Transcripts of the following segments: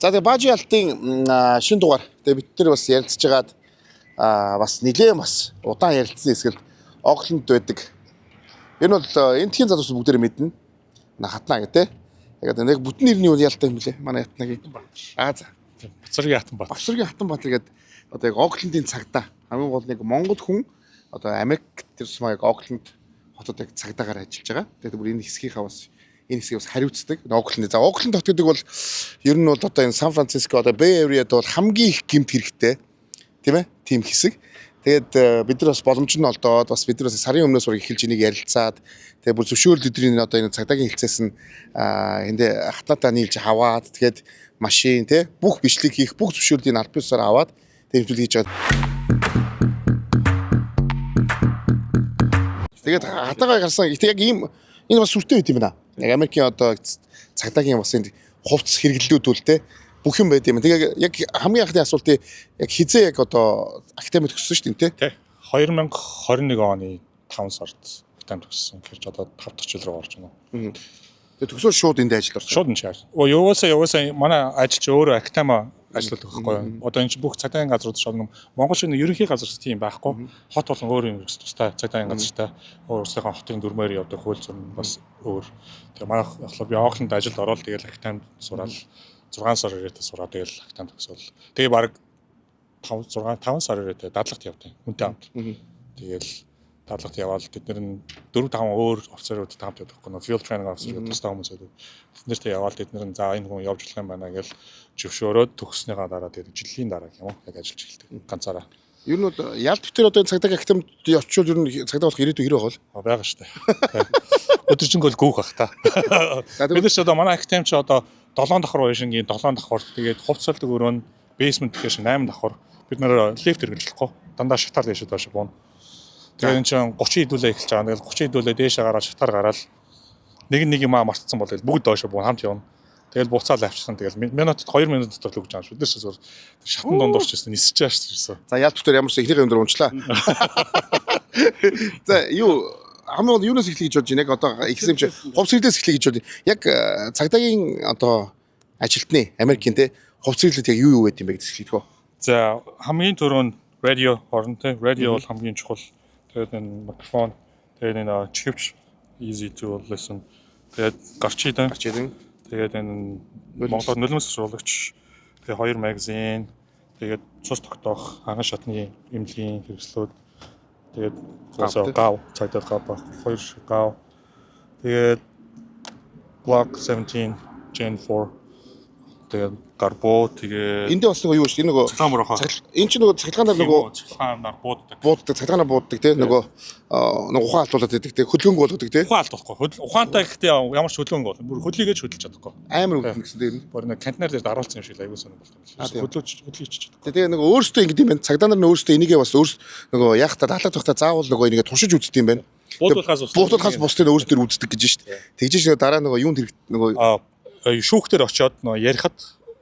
За, тэгээ Баажи ялтын шин дугаар. Тэгээ бид нар бас ярилцж байгаад бас нилээн бас удаан ярилцсан хэсгэл Окланд байдаг. Энэ бол энтхийн залуус бүгдээрээ мэднэ. На хатнаа гэх те. Тэгээд нэг бүтэн нэрний үл ялтай юм лээ. Манай хатнагийн. Аа, за. Бацргийн хатан бат. Бацргийн Хатанбаатар гэдэг одоо яг Окландын цагдаа. Хамгийн гол нэг Монгол хүн одоо Америк тэр тусмаа яг Окланд хотод яг цагдаагаар ажиллаж байгаа. Тэгээд бүр энэ хэсгийнхаа бас энэ хэсгийг бас хариуцдаг. Окланд. За, Окланд хот гэдэг бол ер нь бол одоо энэ Сан Франциско, одоо Bay Area-д бол хамгийн их гэмт хэрэгтэй. Тийм ээ? Тийм хэсэг. Тэгээд бид нар бас боломж нь олдоод, бас бид нар бас сарын өмнөөс бүр эхэлж энийг ярилцаад, тэгээд бүр зөвшөөрөл өдрийн одоо энэ цагдаагийн хэлцээс нь энд хатнаатаа нийлж аваад, тэгээд машин те бүх бичлэг хийх бүх зөвшөөрлийг аль бисаар аваад, тэгээд нэвтрүүлэг хийж байгаа. Тэгээд хатаагаа гарсан. Гэтэ яг ийм энэ бас сүртэй байт юм байна. Яг Америкийн одоо цагдаагийн бас энэ хувцас хэрэглэлүүд үл те бүх юм байт юм. Тэгээ яг хамгийн анхны асуултыг яг хизээ яг одоо академид төгссөн шүү дээ, те. Тэ. 2021 оны 5 сард академид төгссөн. Тэгэхээр ч одоо 5 дахь жил рүү орж байна. Тэгээ төгсөөл шууд энд ажил орсон. Шууд энэ шаар. Оо, яваасаа манай ажил чи өөрөө академи ажилладаг байхгүй юу? Одоо энэ чи бүх цагдаагийн газрууд ч одоо Монгол шиг нэг ерөнхий газар тийм байхгүй. Хот болон өөр юм тустай цагдаагийн газартай өөрсдийнхөө хотын дүрмээр явдаг, хууль зүйн бас өөр. Тэгээ манай болохоор би Окланд ажилд ороод, тэгэл академид сураал 6 сар ирээдээ сураад, тэгэл академид төгсөөл. Тэгээ баг 5 6 5 сар ирээдээ дадлагт явдаг. Хүнтэй хамт. Тэгэл дадлагт яваал тэд нар нь 4 5 өөр офицерууд хамт явдаг байхгүй нөө field training officer гэдэг тусдай хүмүүс байдаг. Тэд нартэй яваал тэд нар нь за энэ хүн явж болох юм байна гэж зөвшөөрөөд, төгснөхийн дараа, тэгээд жилийн дараа гэх юм уу, яг ажиллаж эхэлдэг ганцаараа. Ер нь бол ялт битэр одоо энэ цагдаагийн академид очивол ер нь цагдаа болох ирээдүй хэрэг бол. А, байгаа штэ. Өдөржингөө л гүүх бах та. За, Бид нар ч одоо манай академи ч одоо 7 давхар байшингийн 7 давхар, тэгээд хувцалдаг өрөө нь basement гэхээр 8 давхар. Бид нар лифт хэрэглэж болохгүй. Дандаа шатаар дээшээ доош буuna. Тэгээд энэ чинь 30 хэдүүлээ эхэлж байгаа. Тэгэл 30 хэдүүлээ дээшээ гараад, шатаар гараад, нэг нэг юм аа мартсан бол бүгд доошоо буuna, хамт явна. Тэгэл буцаал авчихсан. Тэгэл минутад 2 минут дотор л өгч байгаа юм шүү. Бид нар ч зүгээр шатан дунд орчихсон, нисэж байгаа шүү. За, ялт битэр ямар ч эхнийхээ юм дээр унчлаа. За, юу хамгийн гол юунаас эхлэе гэж бодож байна? Яг одоо ихсэн юм чи хувц хэрэглээс эхлэе гэж бодож байна. Яг цагдаагийн одоо ажилтны Америкийн те хувц хэрэглээд яг юу юу байд юм бэ гэж эхлэе гэх. За, хамгийн түрүүнд радио орно те. Радио бол хамгийн чухал. Тэгээд энэ микрофон, тэгээд энэ чихвч, easy to listen. Тэгээд гарчид, Гарч ирэн. тэгээд энэ Монголоор нулимс асруулагч, тэгээд хоёр magazine, тэгээд цус тогтоох, анхан шатны эмнэлгийн хэрэгслүүд, тэгээд Гав, те? гав, цагдаа гав байх, хоёр гав. Тэгээд Glock 17 Gen 4, тэгээд гарбуу, тэгээд Энд бас нөгөө юу шүү дээ? Нөгөө цахилгаан борохоо. Энэ чинь нөгөө цахилгаанаар нөгөө цахилгаанаар бууддаг. бууддаг, цахилгаанаар бууддаг те нөгөө нөгөө ухаан алдуулаад байдаг те, хөдөлгөөнг болгодог те. Ухаан алдахгүй. Ухаантай гэхдээ ямар ч хөдөлгөөнг бол бүр хөдлийгээж хөдөлж чадахгүй. Амар өвдөн гэсэн дээр нь. Бүр нэг контейнер дээр даруулсан юм шиг л аягүй сонир болт юм А, л. тийм. Хөдлөөж хөдлөж чадахгүй. Тэгээ нөгөө өөрсдөө ингэдэм юм байна. Цагдаа нар нь өөрсдөө энийгээ бас өөрс нөгөө яах та даалгах тухтай заавал нөгөө энийгээ туршиж үздэг юм байна. Буудуулахаас бус. Буудуулахаас бусдыг өөрсдөө үздэг гэж шít. Тэгж ш нөгөө дараа нөгөө юунд хэрэг нөгөө А, шүүхтэр очиод нөгөө ярихад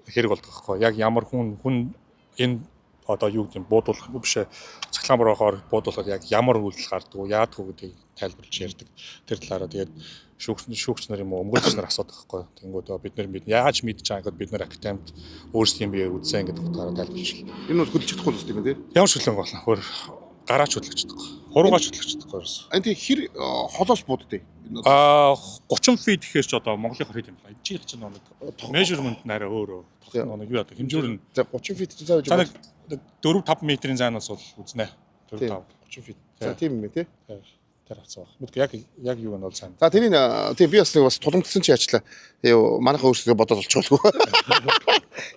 хэрэг болдог байхгүй. Яг ямар хүн хүн энэ одоо юу гэдэг юм, буудуулах биш ээ. Цахилгаан борохоор буудуулахад яг ямар үйлдэл гардаг уу, яадаг уу гэдгийг тайлбарлаж ярьдаг. Тэр талаараа тэгээд шүүгч нар юм уу, өмгөөлөгч нар асуудаг байхгүй. Тэнгүүд бид нар бид яаж мэдж байгаа гэдээ бид нар академид өөрсдийн биеэр үзсэн гэдэг утгаараа тайлбарлаж. Энэ бол хөдөлж чадахгүй л юм байна те. Ямар ч хөдөлгөөн болно. Хөр гараач хөдлөж чадахгүй. Хуруугаач хөдлөж чадахгүй ерөөс. Энэ тэг хэр холоос бууддаг. Аа, 30 feet гэхээр ч одоо Монголын хэд юм бэ? Жиг чинь нэг measurement нь арай өөр. Тогтно нэг юу яадаг. Хэмжүүр нь За, 30 feet чинь цаа за нэг 4 5 метрийн зайнаас бол үзнэ. 4 5 30 feet. За, тийм юм байна те. Тэр хавцаа баг. Мэдгүй яг юу нь бол сайн. За, тэрийг тийм би бас нэг бас тулгамдсан чи яачлаа. Юу манайхаа өөрсдөө бодоод олчихволгүй.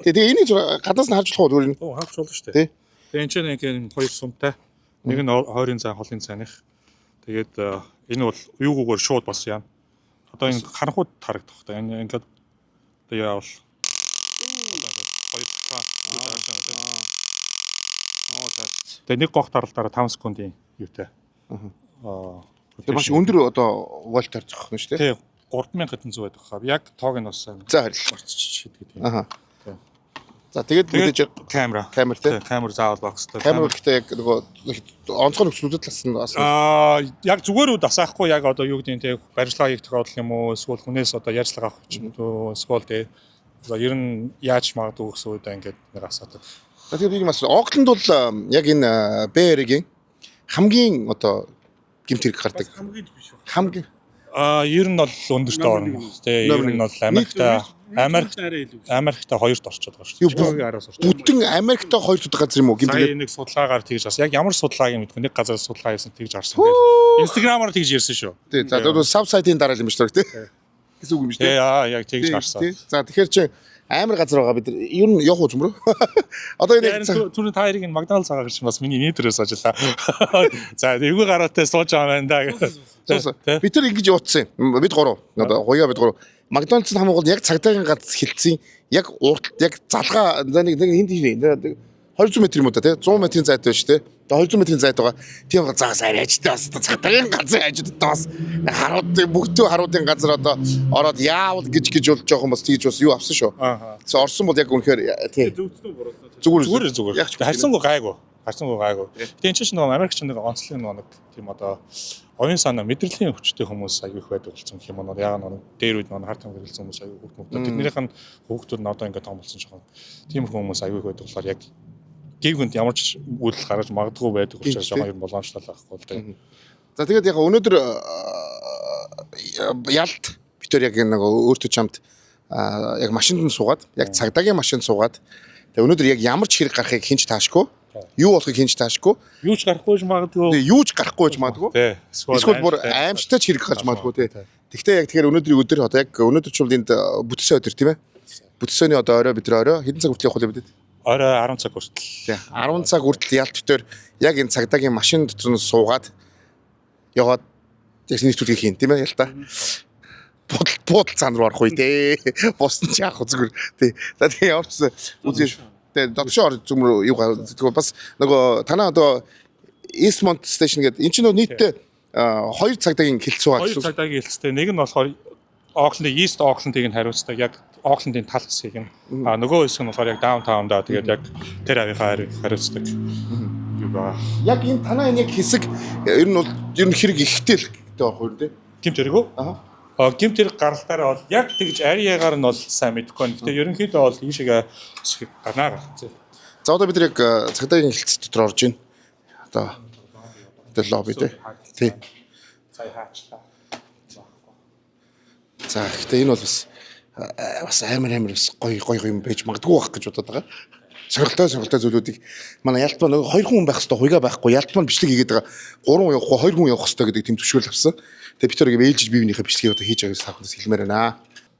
Тэгээ тэгээ энийг гаднаас нь харж болох уу зүгээр энэ? Оо, харж болно шүү Тий. дээ. Тэгээ энэ чинь нэг юм хоёр сумтай. Нэг нь хойрын зайн, холын зайных. Тэгээд энэ бол юугүйгээр шууд бас яана. Одоо энэ харанхууд харагдах та. Энэ ингээд одоо яавал хоёр цаа. Оо, за. Тэгээ нэг гох даралтаараа 5 секундын юутай. Аа. Тэр маш өндөр одоо вольтаар зохих нь шүү дээ. Тий, 3000 хэдэн зүү байдаг хаа. Яг тоог нь бас сайн За, харил. марцчих гэдэг тийм. Аха. Тий. За, тэгээд мэдээж камера. Камер тий. Тий, камер заавал байх хэрэгтэй. Камер гэхдээ яг нөгөө онцгой нөхцлүүдэд л асна бас. Аа, яг зүгээр үү дасаахгүй, яг одоо юу гэдэг нь те, баримтлага хийх тохиолдол юм уу, эсвэл хүнээс одоо ярьцлага авах ч юм уу, эсвэл те За ер нь яаж магадгүй гэсэн үед ингээд нэг асуудаг. За, тэгэхээр би бас Окленд бол яг энэ Bay Area-гийн хамгийн одоо гэмт хэрэг гардаг. Хамгийн биш баг. Хамгийн Ер нь бол өндөрт орно. Тий, ер нь бол Америкта Америк арай илүү. Америкта хоёрт орчод байгаа шүү Юу, дээ. Чикагогийн араас орчод. бүтэн Америкта хоёр дахь газар юм уу гэмт Сая хэрэг? нэг судалгаагаар тэгж харсан. Яг ямар судалгааг юм мэдгүй, нэг газар судалгаа хийсэн тэгж харсан гэдэг. Инстаграмаар тэгж ярьсан шүү. Тий. За, тэр сабсайтын дараа л юм шүү дээ, тий. Гэсэн үг юм шүү Тий, дээ. яг тэгж харсан. Тий. За, тэгэхээр чи амар газар байгаа, бид нар ер нь явах уу зүмрөө? Одоо энэ яг Түрүү та хоёрыг энэ Макдоналдс агаа гэж бас миний нийтрээс ажиллаа. За, эвгүй гараатай сууж байгаа юм байна да. Суусан. Тий. Бид тэр ингэж ууцсан юм. Бид гурав. Одоо хуяа бид гурав. Макдоналдс нь хамгийн гол яг цагдаагийн гац хилцсэн яг урт яг залгаа за нэг нэг энд тийм 200 м юм уу та, тий, 100 м-ийн зайд байна шүү дээ. Тэгээ 200 м-ийн зайд байгаа. Тийм заас арай ажтай бас цагдаагийн газар хажууд бас харуудын бүгдөө харуудын газар одоо ороод яавал гэж гэж бол жоохон бас тэгж бас юу авсан шүү. Тэгсэн орсон бол яг үнэхээр тий Зөвцнөө буруутаа. зүгээр Зүгээр зүгээр. Яг ч Харьцангуй гайгүй. Харьцангуй гайгүй. Тэгээ энэ чинь нөгөө Америк чинь нэг онцлог нөгөө нэг тийм одоо оюун санаа мэдрэлийн хүчтэй хүмүүс аягүй их байдаг болсон гэх юм уу. Яг нэг дээр үед нөгөө хар тамхи хэрэглэсэн хүмүүс аягүй хүүхд мөхдөд. Тэднийх нь хүүхдүүд нь одоо ингээд том болсон жоохон тиймэрхүү хүмүүс аягүй их байдаг болохоор яг гівгэнд ямар ч үйлдэл гаргаж магадгүй байдаг учраас жоохон ер нь боломжтой л байхгүй л дээ. За, тэгээд яг өнөөдөр ялт бид тэр яг нэг өөртөө чамд яг машинд нь суугаад, яг цагдаагийн машинд суугаад, тэгээд өнөөдөр яг ямар ч хэрэг гарахыг хинч таашгүй, юу болохыг хинч таашгүй, Юу ч гарахгүй ч магадгүй. тэгээд юу ч гарахгүй байж магадгүй. Тий. Эсвэл бүр аимшигтай ч хэрэг гарч магадгүй, тий. Тэгвэл яг тэгэхээр өнөөдрийн өдөр одоо яг өнөөдөр ч бол энд бүтсэн өдөр, тийм ээ. Бүтсөний одоо орой, бид нар орой хэдэн цаг хүртэл явах вэ бид? Орой 10 цаг хүртэл. Тий. 10 цаг хүртэл ялт битээр яг энэ цагдаагийн машин дотор нь суугаад яваад яг нийтүүлгийг хийн, тийм ээ, ялта. Буудал буудал цаана руу орох үе дээ. Бусна ч яах вэ зүгээр. Тий. За, тэгээ ямар ч үзээ. Тэгээ дотшоо ор зүмрүү юу тэгвэл бас нөгөө танаа одоо Eastmont Station гэдэг энэ чинь нөгөө нийтдээ хоёр цагдаагийн хилцүү байгаа Хоёр гэсэн үг. цагдаагийн хэлцтэй. Нэг нь болохоор Oakland, East Oakland-ыг нь хариуцдаг. Яг Oakland-ийн тал хэсгийг нь. Нөгөө хэсэг нь болохоор яг downtown-да тэгээд яг тэр авийнхаа хариуцдаг. Юу байгаа. Яг энэ танаа энэ яг хэсэг ер нь бол ер нь хэрэг ихтэй л гэдэг орох юм тий. Гэмт хэрэг үү? Аа. Гэмт хэрэг гаралтаараа бол яг тэгж area-гаар нь бол сайн мэдэхгүй байна. Гэтэ ерөнхийдөө бол ийшээгээ өсөх гарнаа гарцээ. За, одоо бид нар яг цагдаагийн хэлц дотор орж байна. Одоо лобби тий. Тий. Сая хаачлаа. За, гэхдээ энэ бол бас бас амар амар бас гоё гоё гоё юм байж магадгүй байх гэж бодоод байгаа. Сонирхолтой сонирхолтой зүйлүүдийг манай ялтмаа нөгөө хоёр хүн байх хэвээр хуйгаа байхгүй ялтмаа бичлэг хийгээд байгаа. Гурван явахгүй, хоёр хүн явах хэвээр гэдэг тийм зөвшөөрөл авсан. Тэгээ бид тэр ээлжиж бие биенийхээ бичлэгийг одоо хийж байгааг та бүхэндээ хэлмээр байна.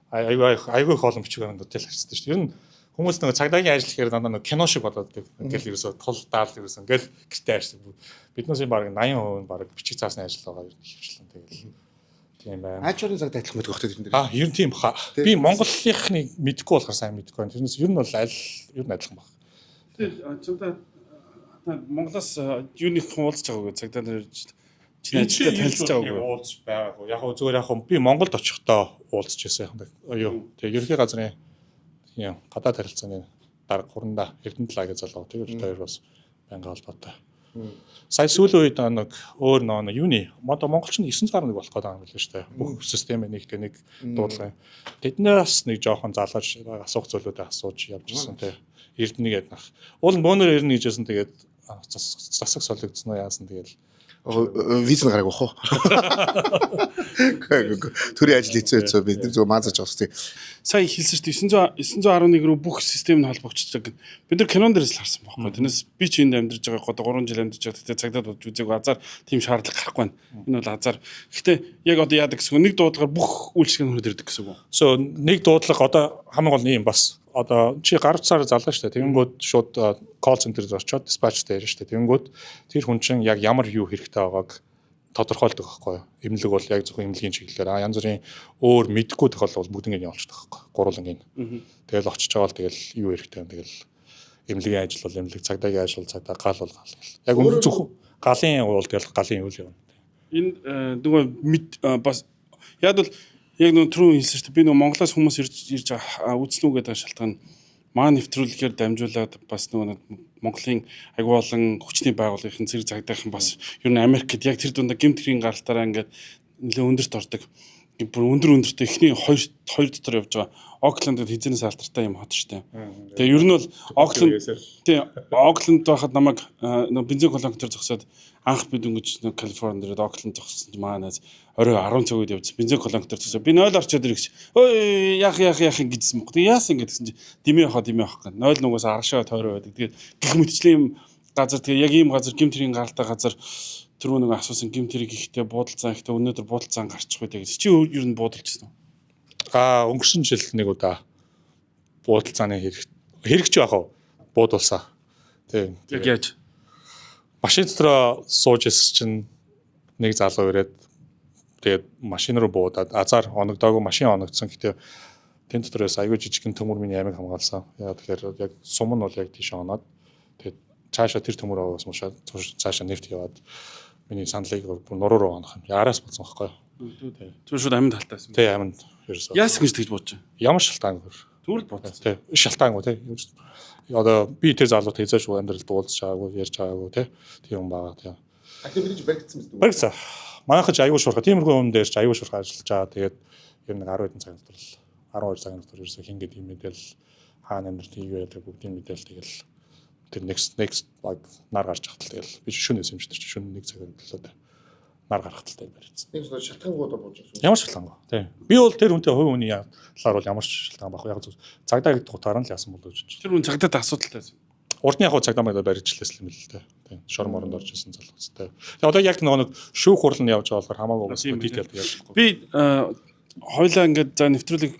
Айгүй айгүй их олон бичиг баримтууд тэл харцдаг шүү дээ. Ер нь хүмүүс нөгөө цагдаагийн ажил гэхээр дандаа нөгөө кино шиг бодоод байдаг. Ингээл ерөөсөө тул даал ерөөсөө ингээл гэртээ ажилладаг. Биднээс бараг 80% нь бараг бичиг цаасны ажил байгаа ер нь хөвчлэн тэгэл тийм байна. Аж ахуйн цагт адилхан байдаг бох тэрэн дээр. Ер нь тийм баха. Би Монголынхныг мэдэхгүй болохоор сайн мэдэхгүй байна. Тэрнээс ер нь бол аль ер нь адилхан баг. Тэгээд чамдаа та Монголоос юуны хүн уулзч байгаагүй, цагдаа нар чиний ажилдаа танилцж байгаагүй. Уулзч байгаагүй. Яг гоо зүгээр яг би Монголд очихдоо уулзч байсан юм. Юу. Тэгээ ерөнхий газрын юм гадаад харилцааны дарга хуранда Эрдэнэ гэж залуу. Тэр хоёр бас байнга холбоотой. Сая сүүлийн үед нэг өөр нөө юуны одоо монголч нь 911 болох гэдэг юм билээ шүү дээ. Бүх систем нэгтэй нэг дуудлага. Тэднээс нэг жоохон залгаж асуух зүйлүүдээ асууж явж ирсэн тий. Эрдэнэ гэдэг нах. Уул нь бөөнөр эрдэнэ гэжсэн, тэгээд засаг солигдсон уу яасан, тэгэл Виз нь гараагүй хоо. Төрийн ажил хэцүү хэцүү, бид нар зүгээр маазаж байгаа шүү. Сая хэлсэн шүү дээ, 900 911 рүү бүх систем нь холбогдчихдаг. Бид нар кинон дээрээс л харсан байхгүй. Тэрнээс би ч энд амьдарч байгаа одоо 3 жил амьдарч байгаа. Гэтэ цагдаад бодж үзээгүй, азар тийм шаардлага гарахгүй байна. Энэ бол азар. Гэтэ яг одоо яадаг гэсэн үг, нэг дуудлагаар бүх үйлчлэг нь хүрээд ирдэг гэсэн үг. So нэг дуудлага одоо хамгийн гол нь юм бас одоо чи гар утсаар залгаа штэ. Тэгэнгүүт шууд call center дээр очиод dispatch дээр штэ. Тэгэнгүүт тэр хүн чинь яг ямар юу хэрэгтэй байгааг тодорхойлдог байхгүй юу? Эмнэлэг бол яг зөвхөн эмнэлгийн чиглэлээр, янз бүрийн өөр мэдгүй тохиолдол бол бүгднийг явуулчихдаг байхгүй юу? Гурвангийн. Тэгэл очиж байгаа л тэгэл юу хэрэгтэй юм, тэгэл эмнэлгийн ажил бол эмнэлэг, цагдаагийн ажил бол цагдаа, гал бол гал. Яг өмнө зөвхөн галын уул тэгэл галын үйл явна. Энэ нөгөө бас яг бол яг нөгөө түрүүн хэлсэн шүү дээ. Би нөгөө Монголоос хүмүүс ирж ирж үзсэн үү гэдэг шалтгаан маа нэвтрүүлгээр дамжуулаад бас нөгөө нэг Монголын аягүй олон хүчний байгууллагын зэрэг цагдаахан бас ер нь Америкт яг тэр дундаа гэмт хэргийн гаралтаараа ингээд нэлээд өндөрт ордог. Бүр өндөр өндөртэй эхний хоёр хоёр дотор явж байгаа. Окленд хэзээнээс алдартай юм хот штэ. Тэгээ ер нь бол Окленд, тий, Окленд байхад намайг нөө бензин колонк дээр зогсоод, анх би дөнгөж нөө Калифорни дээр Окленд зогссон чинь манай найз орой 10 цаг үед явжсан. Бензин колонк дээр зогсоо. Би 0 орчоод ирэх. Ой, яах яах яах ингэжсэн мөх. Тэгээ яасан гэдгсэн чинь дэмий явах, дэмий явах гэх. 0 нугаас аргашаа тойроо байдаг. Тэгээд гэх мэтчлийн юм газар, тэгээ яг ийм газар, гэмт хэргийн гаралтай газар түрүү нэг асуусан гэмт хэрэг ихтэй, буудал зан ихтэй, өнөөдөр буудал зан гарчих үү гэж. Чи ер нь буудалжсэн үү? Өнгөрсөн жил нэг удаа буудал заны хэрэг хэрэгч яах вэ? Буудулсан. Тийм. Яг яаж? Машин дотроо сууж исэн чинь нэг залуу ирээд, тэгээд машин руу буудаад азар оногдоогүй, машин оногдсон. Гэтэ тэн дотор бас аягүй жижигхэн төмөр миний амийг хамгаалсан. Яа тэгэхээр яг сум нь бол яг тийш оноод, тэгээд цаашаа тэр төмөр аваас мушаад цаашаа нефт яваад миний сандлыг бүр нуруу руу онох юм. Араас болсон байхгүй юу? Түр шууд аминд халтаасан. Тэ, аминд ерөөсөө. Яасан гэж тэгж бодож байна? Ямар шалтгаангүй. Зүгээр л бодсон. Тэ, шалтгаангүй тэ. Одоо би тэр залуутай хэзээ ч амьдрал дуулж байгаагүй, ярьж байгаагүй тэ. Тийм юм байгаа тийм. А тэр бид баригдсан мэт үү? Баригцаа. Манайхан ч аюул шуурхай. Тиймэрхүү юм дээр ч аюул шуурхай ажиллаж байгаа. Тэгээд ер нь 10 хэдэн цаг дотор л, 12 цагийн дотор ерөөсөө хин гэдэг юм мэдээлэл, хаана амьдрт хийгээ гэдэг бүгдийн мэдээлэл, тэгэл тэр next баг нар гарч хатал, тэгэл би шөнө юм шиг, шөнө 1 цагийн төлөө нар гарахтал тэгэл баригдсан. Нэг зүйл шалтгаангүй одоо бууж байгаа. Ямар шалтгаангүй. Тийм. Би бол тэр хүнтэй хувь хүний талаар бол ямар ч шалтгаан байхгүй. Яг зөв цагдаа гэдэг утгаар нь л яасан болов гэж. Тэр хүн цагдаад асуудалтай байсан. Урд нь яг хуу цагдаа магдаа барьж лээс юм л дээ. Тийм. Шор моронд орж исэн залуустай. Тэгээ одоо яг нөгөө нэг шүүх хурал нь явж байгаа болохоор хамаагүй бас Тийм, detail яаж болохгүй. Би хоёлаа ингээд за нэвтрүүлэг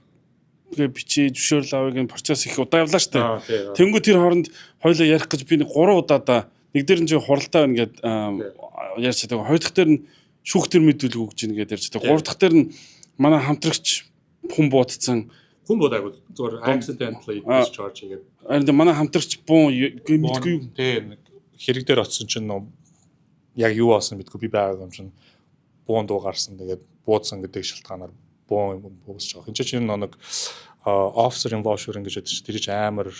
гээ бичиж зөвшөөрөл авъя гэн процесс их удаа явлаа штэ. Тэнгүү тэр хооронд хоёлаа ярих гэж би нэг 3 удаадаа, нэг дээр нь чи хуралтай байна гэд ярьж чадаагүй. Хоёр дахь дээр нь шүүх төр мэдүүлэг өгч ийн гэд ярьж чадаагүй. Гурав дахь дээр нь манай хамтрагч хүн буудсан. Хүн буудаагүй, зүгээр accidentally discharge хийгээд. Харин манай хамтрагч буун мэдгүй юу? Тийм, нэг хэрэг дээр очисон чинь нөө яг юу болсон мэдгүй, би байгаа юм чинь буун дуу гарсан, тэгээд буудсан гэдэг шалтгаанаар буун буусч байгаа. Энд чинь нэг officer involved shooting гэж байдаг чинь тэр чинь амар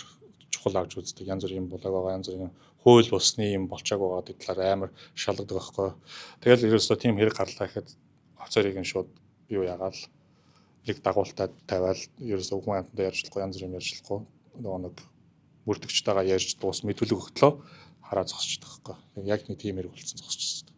чухал авч үздэг. Янз бүрийн юм болоог байгаа, янз бүрийн хууль бусны юм болчоог байгаа гэдэг талаар амар шалгадаг байхгүй. Тэгэл ерөөсөө тийм хэрэг гарлаа гэхэд офицерыг нь шууд юу ягаал нэг дагуултаа тавиал, ерөөсөө хүн амьтандаа ярьж болохгүй, янз бүрийн юм ярьж болохгүй, нөгөө нэг мөрдөгчтэйгээ ярьж дуус мэдүүлэг өгтлөө хараа зогсчихдаг байхгүй. Яг нэг тийм хэрэг болсон, зогсчихсон.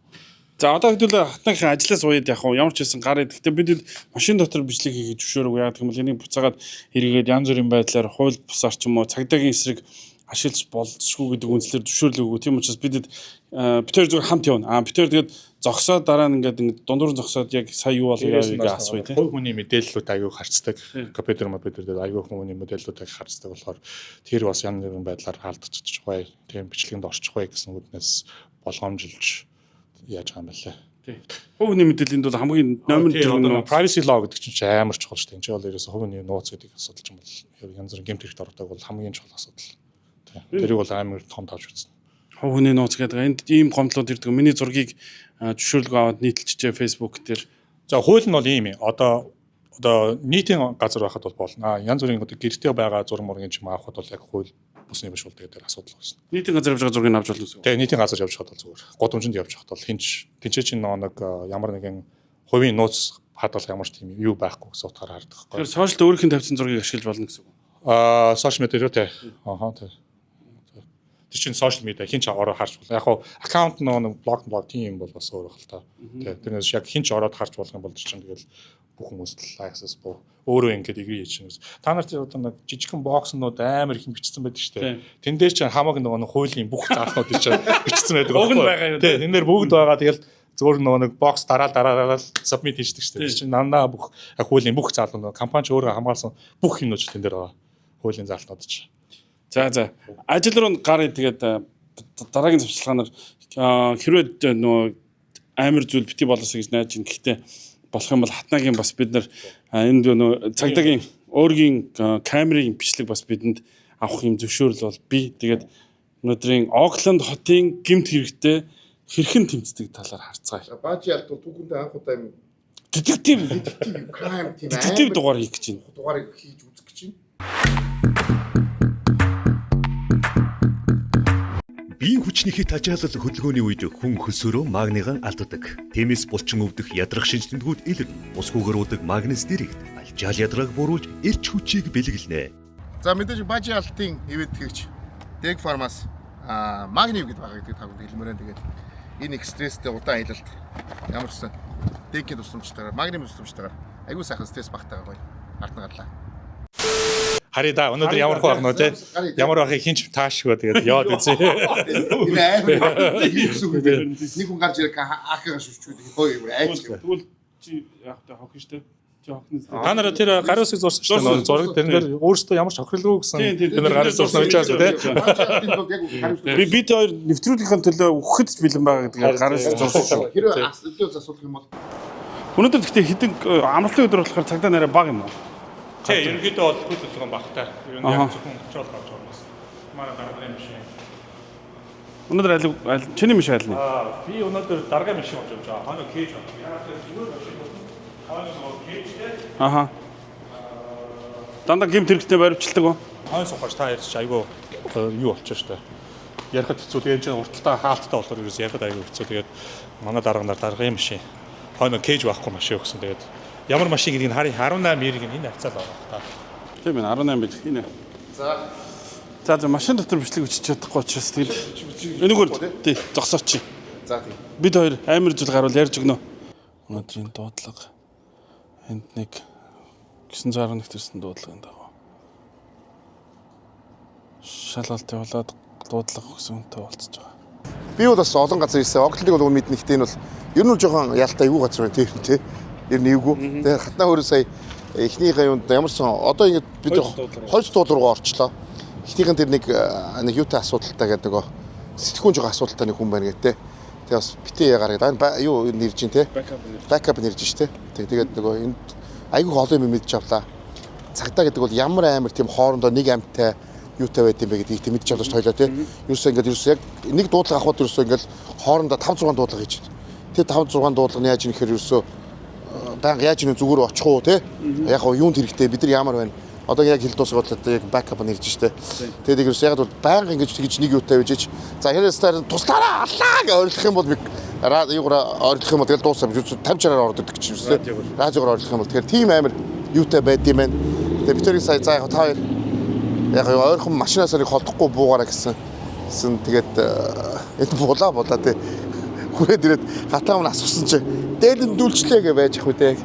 За, одоо хэдүүлээ хатныхын ажлаас уяад яг уу ямар ч байсан гар идэх. Гэхдээ бид машин дотор бичлэг хийх зөвшөөрөг. Яг гэх юм бол энийг буцаагаад эргээд янз бүрийн байдлаар хууль бусаар ч юм уу цагдаагийн эсрэг ашиглаж болзошгүй гэдэг үндслээр зөвшөөрлөө өгөө. Тийм учраас бид бид хоёр зүгээр хамт явна. А бид хоёр тэгээд зогсоод, дараа нь ингээд дундуур нь зогсоод яг сая юу болов яа гэж асууя тийм. Хувь хүний мэдээллүүд аягүй харцдаг. Компьютер компьютер дээр аягүй хүний мэдээллүүд аягүй харцдаг болохоор тэр бас янз бүрийн байдлаар хаалтчих бай. Тийм бичлэгэнд орчих бай гэсэн үднээс болгоомжилж яаж байгаа юм бэ лээ. Хувь хүний мэдээлэнд бол хамгийн номер 1 нь privacy law гэдэг чинь амар чухал шүү дээ. Энэ чинь бол ерөөсөө хувь хүний нууц гэдэг асуудал чинь бол янз бүрийн гэмт хэрэгт ордог бол хамгийн чухал асуудал. Тийм. Тэрийг бол амар том тавж үзсэн. Хувь хүний нууц гэдэг энд ийм гомдлууд ирдэг. Миний зургийг зөвшөөрлөгөө аваад нийтэлжээ Facebook дээр. За, хууль нь бол ийм юм. Одоо нийтийн газар байхад бол болно. А янз бүрийн одоо гэртээ байгаа зураг мургийн ч юм авахад бол яг хууль бусны биш бол тэгээд асуудал байна. Нийтийн газар явж байгаа зургийг авч болно гэсэн. Тэгээ нийтийн газар явж байхад бол зүгээр. Гудамжинд явж байхад бол хинч тэнцээ чинь нөгөө нэг ямар нэгэн хувийн нууц хадгалах ямар ч тийм юу байхгүй гэсэн утгаараа хардаг байхгүй. Тэгэхээр social өөрийнх нь тавьсан зургийг ашиглаж болно гэсэн үг. Аа, social media руу тий. Ахаа, тий. Тэр чинь social media хин ч ороо харж болно. Яг хуу account нөгөө нэг блог тийм юм бол бас өөр хэл та. Тий. Тэрнээс яг хин ч ороод харж болох юм бол тэр чинь тэгэл бүх хүмүүст л access буу. Өөрөө ингээд agree хийж чинь. Та нарт одоо нэг жижигхэн box нууд амар их юм бичсэн байдаг шүү дээ. Тэн дээр чинь хамаг нөгөө нэг хуулийн бүх заалтнууд чинь бичсэн байдаг. Уг нь байгаа юу? Тий. Тэн дээр бүгд байгаа. Тэгэл зүгээр нөгөө нэг box дараал дараалал submit хийждэг шүү дээ. Тэр чинь нандаа бүх хуулийн бүх заалнууд, компани ч өөрөө хамгаалсан бүх юмнууд ч тэн дээр байгаа. Хуулийн заалтнууд ч. За. Ажил руу гарыг тэгээд дараагийн завчилгаанаар хэрвээ нөгөө амар зүйл бити болоосоо гэж найж байна. Гэхдээ болох юм бол хатнагийн бас бид нар энд нөгөө цагдаагийн өөргийн камерын бичлэг бас бидэнд авах юм зөвшөөрөл бол би тэгээд өнөөдрийн Окленд хотын гэмт хэрэгтэй хэрхэн тэмцдэг талаар харцгаая. Баажи ялт түүхэндээ анх удаа юм Детектив детектив crime тийм детектив дугаар хийх гэж байна. Дугаарыг хийж үзэх гэж байна. Биеийн хүч Хүчний хит ачаалал хөдөлгөөний үед хүн хөсөөрөө магнигаа алддаг. Тиймээс булчин өвдөх ядрах шинж тэмдгүүд илэрнэ. Бусгүйгээр уудаг магнез дэрэгт алжаал ядрааг бууруулж эрч хүчийг бэлэглэнэ. За, мэдээж бажи алтын ивэд тэгч Дэг фармас магни гэдэг байгаа гэдэг та бүхэнд хэлмээр байна. Тэгээд энэ их стресстэй удаан аялалд ямар ч сан Дэгийн тусламжтайгаар, магни тусламжтайгаар айгүй сайхан стресс багтаагаа гоё. Ард нь гарлаа. Харъя да. Өнөөдөр ямар хөө байх нөө те. Ямар байхыг хинч таашгүй, тэгээд яваад үзье. Энэ амар юу гэсэн үг вэ? Нэг хүн гарч ирэх ахыгаа шүрчүүд хөө юм айч. Тэгвэл чи яг та хохин штэ. Чи хохиноос. Та нар тэр гарын үсэг зурсан шүү дээ. Зураг тэрэн дээр өөрөөсөө ямар ч хохирлгүй гэсэн. Тэр нар гарын зурсан гэж байна те. Бажи алтын тулд яг хариуцлага. Бид хоёр нэвтрүүлгийнхээ төлөө үхэхэд ч бэлэн байгаа гэдгээр гарын үсэг зурсан шүү. Хэрвээ асуулт асуулах юм бол Өнөөдөр гэхдээ хэдэн амралтын өдөр болохоор цагдаа нарай бага юм уу? Тий, ерөнхийдөө бол хөл хөдөлгөөн багтай. Ер нь яг зөвхөн патрол гарч байгаа юм. Манай даргын машин. Өнөөдөр аль чиний машин аль нь? Би өнөөдөр даргын машин болж явж байгаа. Хойно кейж байна. Яг тэр зүгээр машин бол хойно нөгөө кейжтэй. Аха. Дандаа гэмт хэрэгтээ баривчилдаг уу? Хойно сухаж та ярьж айгүй юу болчих штэ. Ярихад хэцүү. Тэгээд энэ чинь урталтаа хаалттай болохоор ерөөс ярихад айгүй хэцүү. Тэгээд манай дарга нар даргын машин. Хойно кейж байхгүй машин өгсөн. Тэгээд ямар машин гэдгийг харъя. 18 эрг энэ хавцаал байгаа та. Тийм ээ, 18 бил. Энэ. За. За, машин дотор бичлэг өчөж чадахгүй учраас тэгэл энэгээр тий зогсооч. За, тийм. Бид хоёр амар зүйл гарвал ярьж өгнө. Өнөөдрийн дуудлага энд нэг 911 төрсэн дуудлагын дагуу шалгалт явуулаад дуудлага өгсөн хүнтэй уулзж байгаа. Би бол бас олон газар ирсэн. Оклендыг бол мэднэ гэхдээ энэ бол ер нь жоохон ялтай эвгүй газар байна тийм тий. Ер нь эвгүй. Тэгээ хатнаа өөрөө сая эхнийхээ юунд ямар ч сан одоо ингэж бид хоёр дахь дуудлага руу орчлоо. Эхнийхэн тэр нэг нэг юутай асуудалтай гэдэг нөгөө сэтгүүн жоохон асуудалтай нэг хүн байна гэдэг. Тэгээ бас битээ ягаар гэдэг. Юу нэрж чинь тий. Backup нэрж чинь тий. Тэгээд нөгөө энд айгүй олон юм мэдж авлаа. Цагдаа гэдэг бол ямар амар тийм хоорондоо нэг амьтай юутай байд юм бэ гэдгийг тийм мэдж авлаа ш тойлоо тий. Ерөөсөө ингээд ерөөсөө яг нэг дуудлага авахд ерөөсөө ингээд хоорондоо 5 6 дуудлага хийж байна. Тэр 5 6 дуудлага нь яаж юм гэхээр ерөөсөө байнга яаж юм зүгээр очих уу тий. Яг гоо юунд хэрэгтэй, бид нар ямар байна. Одоо яг хэл дуусах бодлоо яг backup нь ирж штэ. Тэгээд ерөөсөө яг бол байнга ингэж тэгж нэг юутай байж ич. За, хэрэг туслаараа аллаа гэж ойрлох юм бол юугаараа ойрлох юм бол тэгэл дуусаа биш. 50 60-аар ордог гэж ерөөсөө. Радиогоор ойрлох юм бол тэгэхээр тийм амар юутай байд юм байна. Тэгээд бид хоёрын сая за яг та хоёр яг ойрхон машинаас нэг холдохгүй буугаараа гэсэн. Гэсэн тэгээд энэ булаа булаа тий. Хүрээд ирээд хатаа мөн асуусан чи дээлэн дүлжлээ гэж байж ах үү те.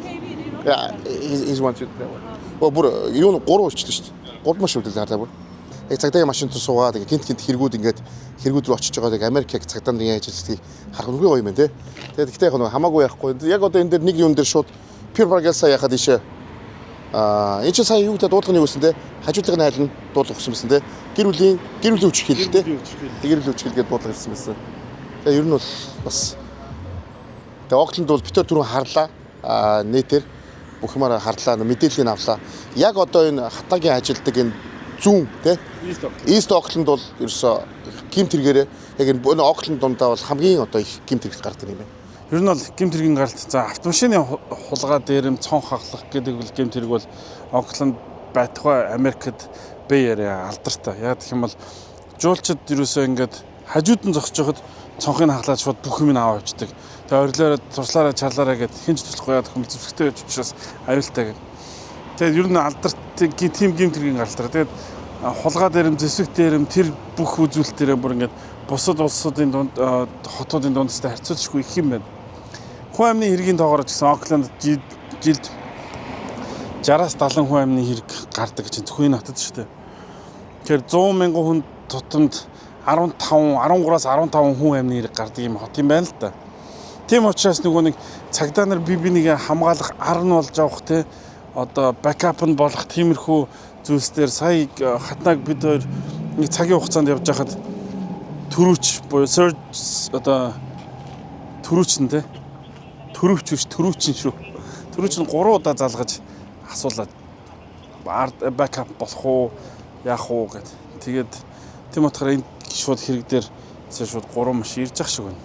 He's one two. Оо, бүр юу н гурав өрчлөө шүү дээ. Гурван машин үлдээ гарлаа бүр. Яг цагдаагийн машин тул суугаад ингээ гинт гинт хэрэгүүд ингээд хэрэгүүд рүү очиж байгаа. Яг Америк яг цагдаа нарын яаж ажилладгийг харах нүгэ гоё юм байна те. Тэгээд гэхдээ яг нэг хамаагүй яахгүй. Яг одоо энэ дээр нэг юм дээр шууд Pure Bargasa яхад ийшээ энэ чинь сая юу гэдэг дуудлага нь юу гэсэн те, хажуудлага нь айлна дуудлага өгсөн байсан те, гэр бүлийн хүчирхийлэл те, гэр бүлийн хүчирхийлэл гэдэг дуудлага ирсэн байсан. Тэгээ ер нь бол бас тэгээ Окленд бол бид түрүүн харлаа нийтээр бүх юмараа харлаа, мэдээллийг авлаа. Яг одоо энэ хатаагийн ажилдаг энэ зүүн те East Oakland бол ерөөсөө гэмт хэрэгээрээ яг энэ Окленд дундаа бол хамгийн одоо их гэмт хэрэг гардаг юм байна. Ер нь бол гэмт хэргийн гаралт, за, автомашины хулгай дээрэм цонх хаглах гэдэг бол гэмт хэрэг бол Окленд байтугай Америкт Bay Area алдартай. Яг гэх юм бол жуулчид ерөөсөө ингээд хажууд нь зогсож байхад цонхыг хаглаад шууд бүх юм аваа явчихдаг. Тэгээ орилоороо турслаараа чарлаараа гэд хинч туслахгүй, яадаг юм зэвсэгтэй байж учраас аюултай гэд. Тэгээд ер нь алдарт тийм гэмт хэргийн гаралтай. Тэгээд хулгай дээрэм, зэвсэг дээрэм тэр бүх үзүүлэлтээрээ бүр ингээд бусад улсуудын дунд хотуудын дундстай харьцуулшгүй их юм байна. Хүн амны хэргийн тоогоор ч гэсэн Окленд жилд 60-аас 70 хүн амны хэрэг гардаг чинь зөвхөн энэ хотод шүү дээ. Тэгэхээр 100 мянган хүн тутамд 15 13-аас 15 хүн амны хэрэг гардаг юм хот юм байна л да. Тийм учраас нөгөө нэг цагдаа нар бие бинийгээ хамгаалах ар нь болж авах те одоо backup нь болох тиймэрхүү зүйлс дээр сая хатнааг бид хоёр нэг цагийн хугацаанд явж байхад түрүүч буюу surge одоо түрүүч нь те түрүүч биш, түрүүчин шүү. Түрүүч нь 3 удаа залгаж асуулаад backup болох уу, яах уу гэд. Тэгээд тийм утгаараа энэ шууд хэрэг дээр шууд 3 машин ирж ах шиг байна.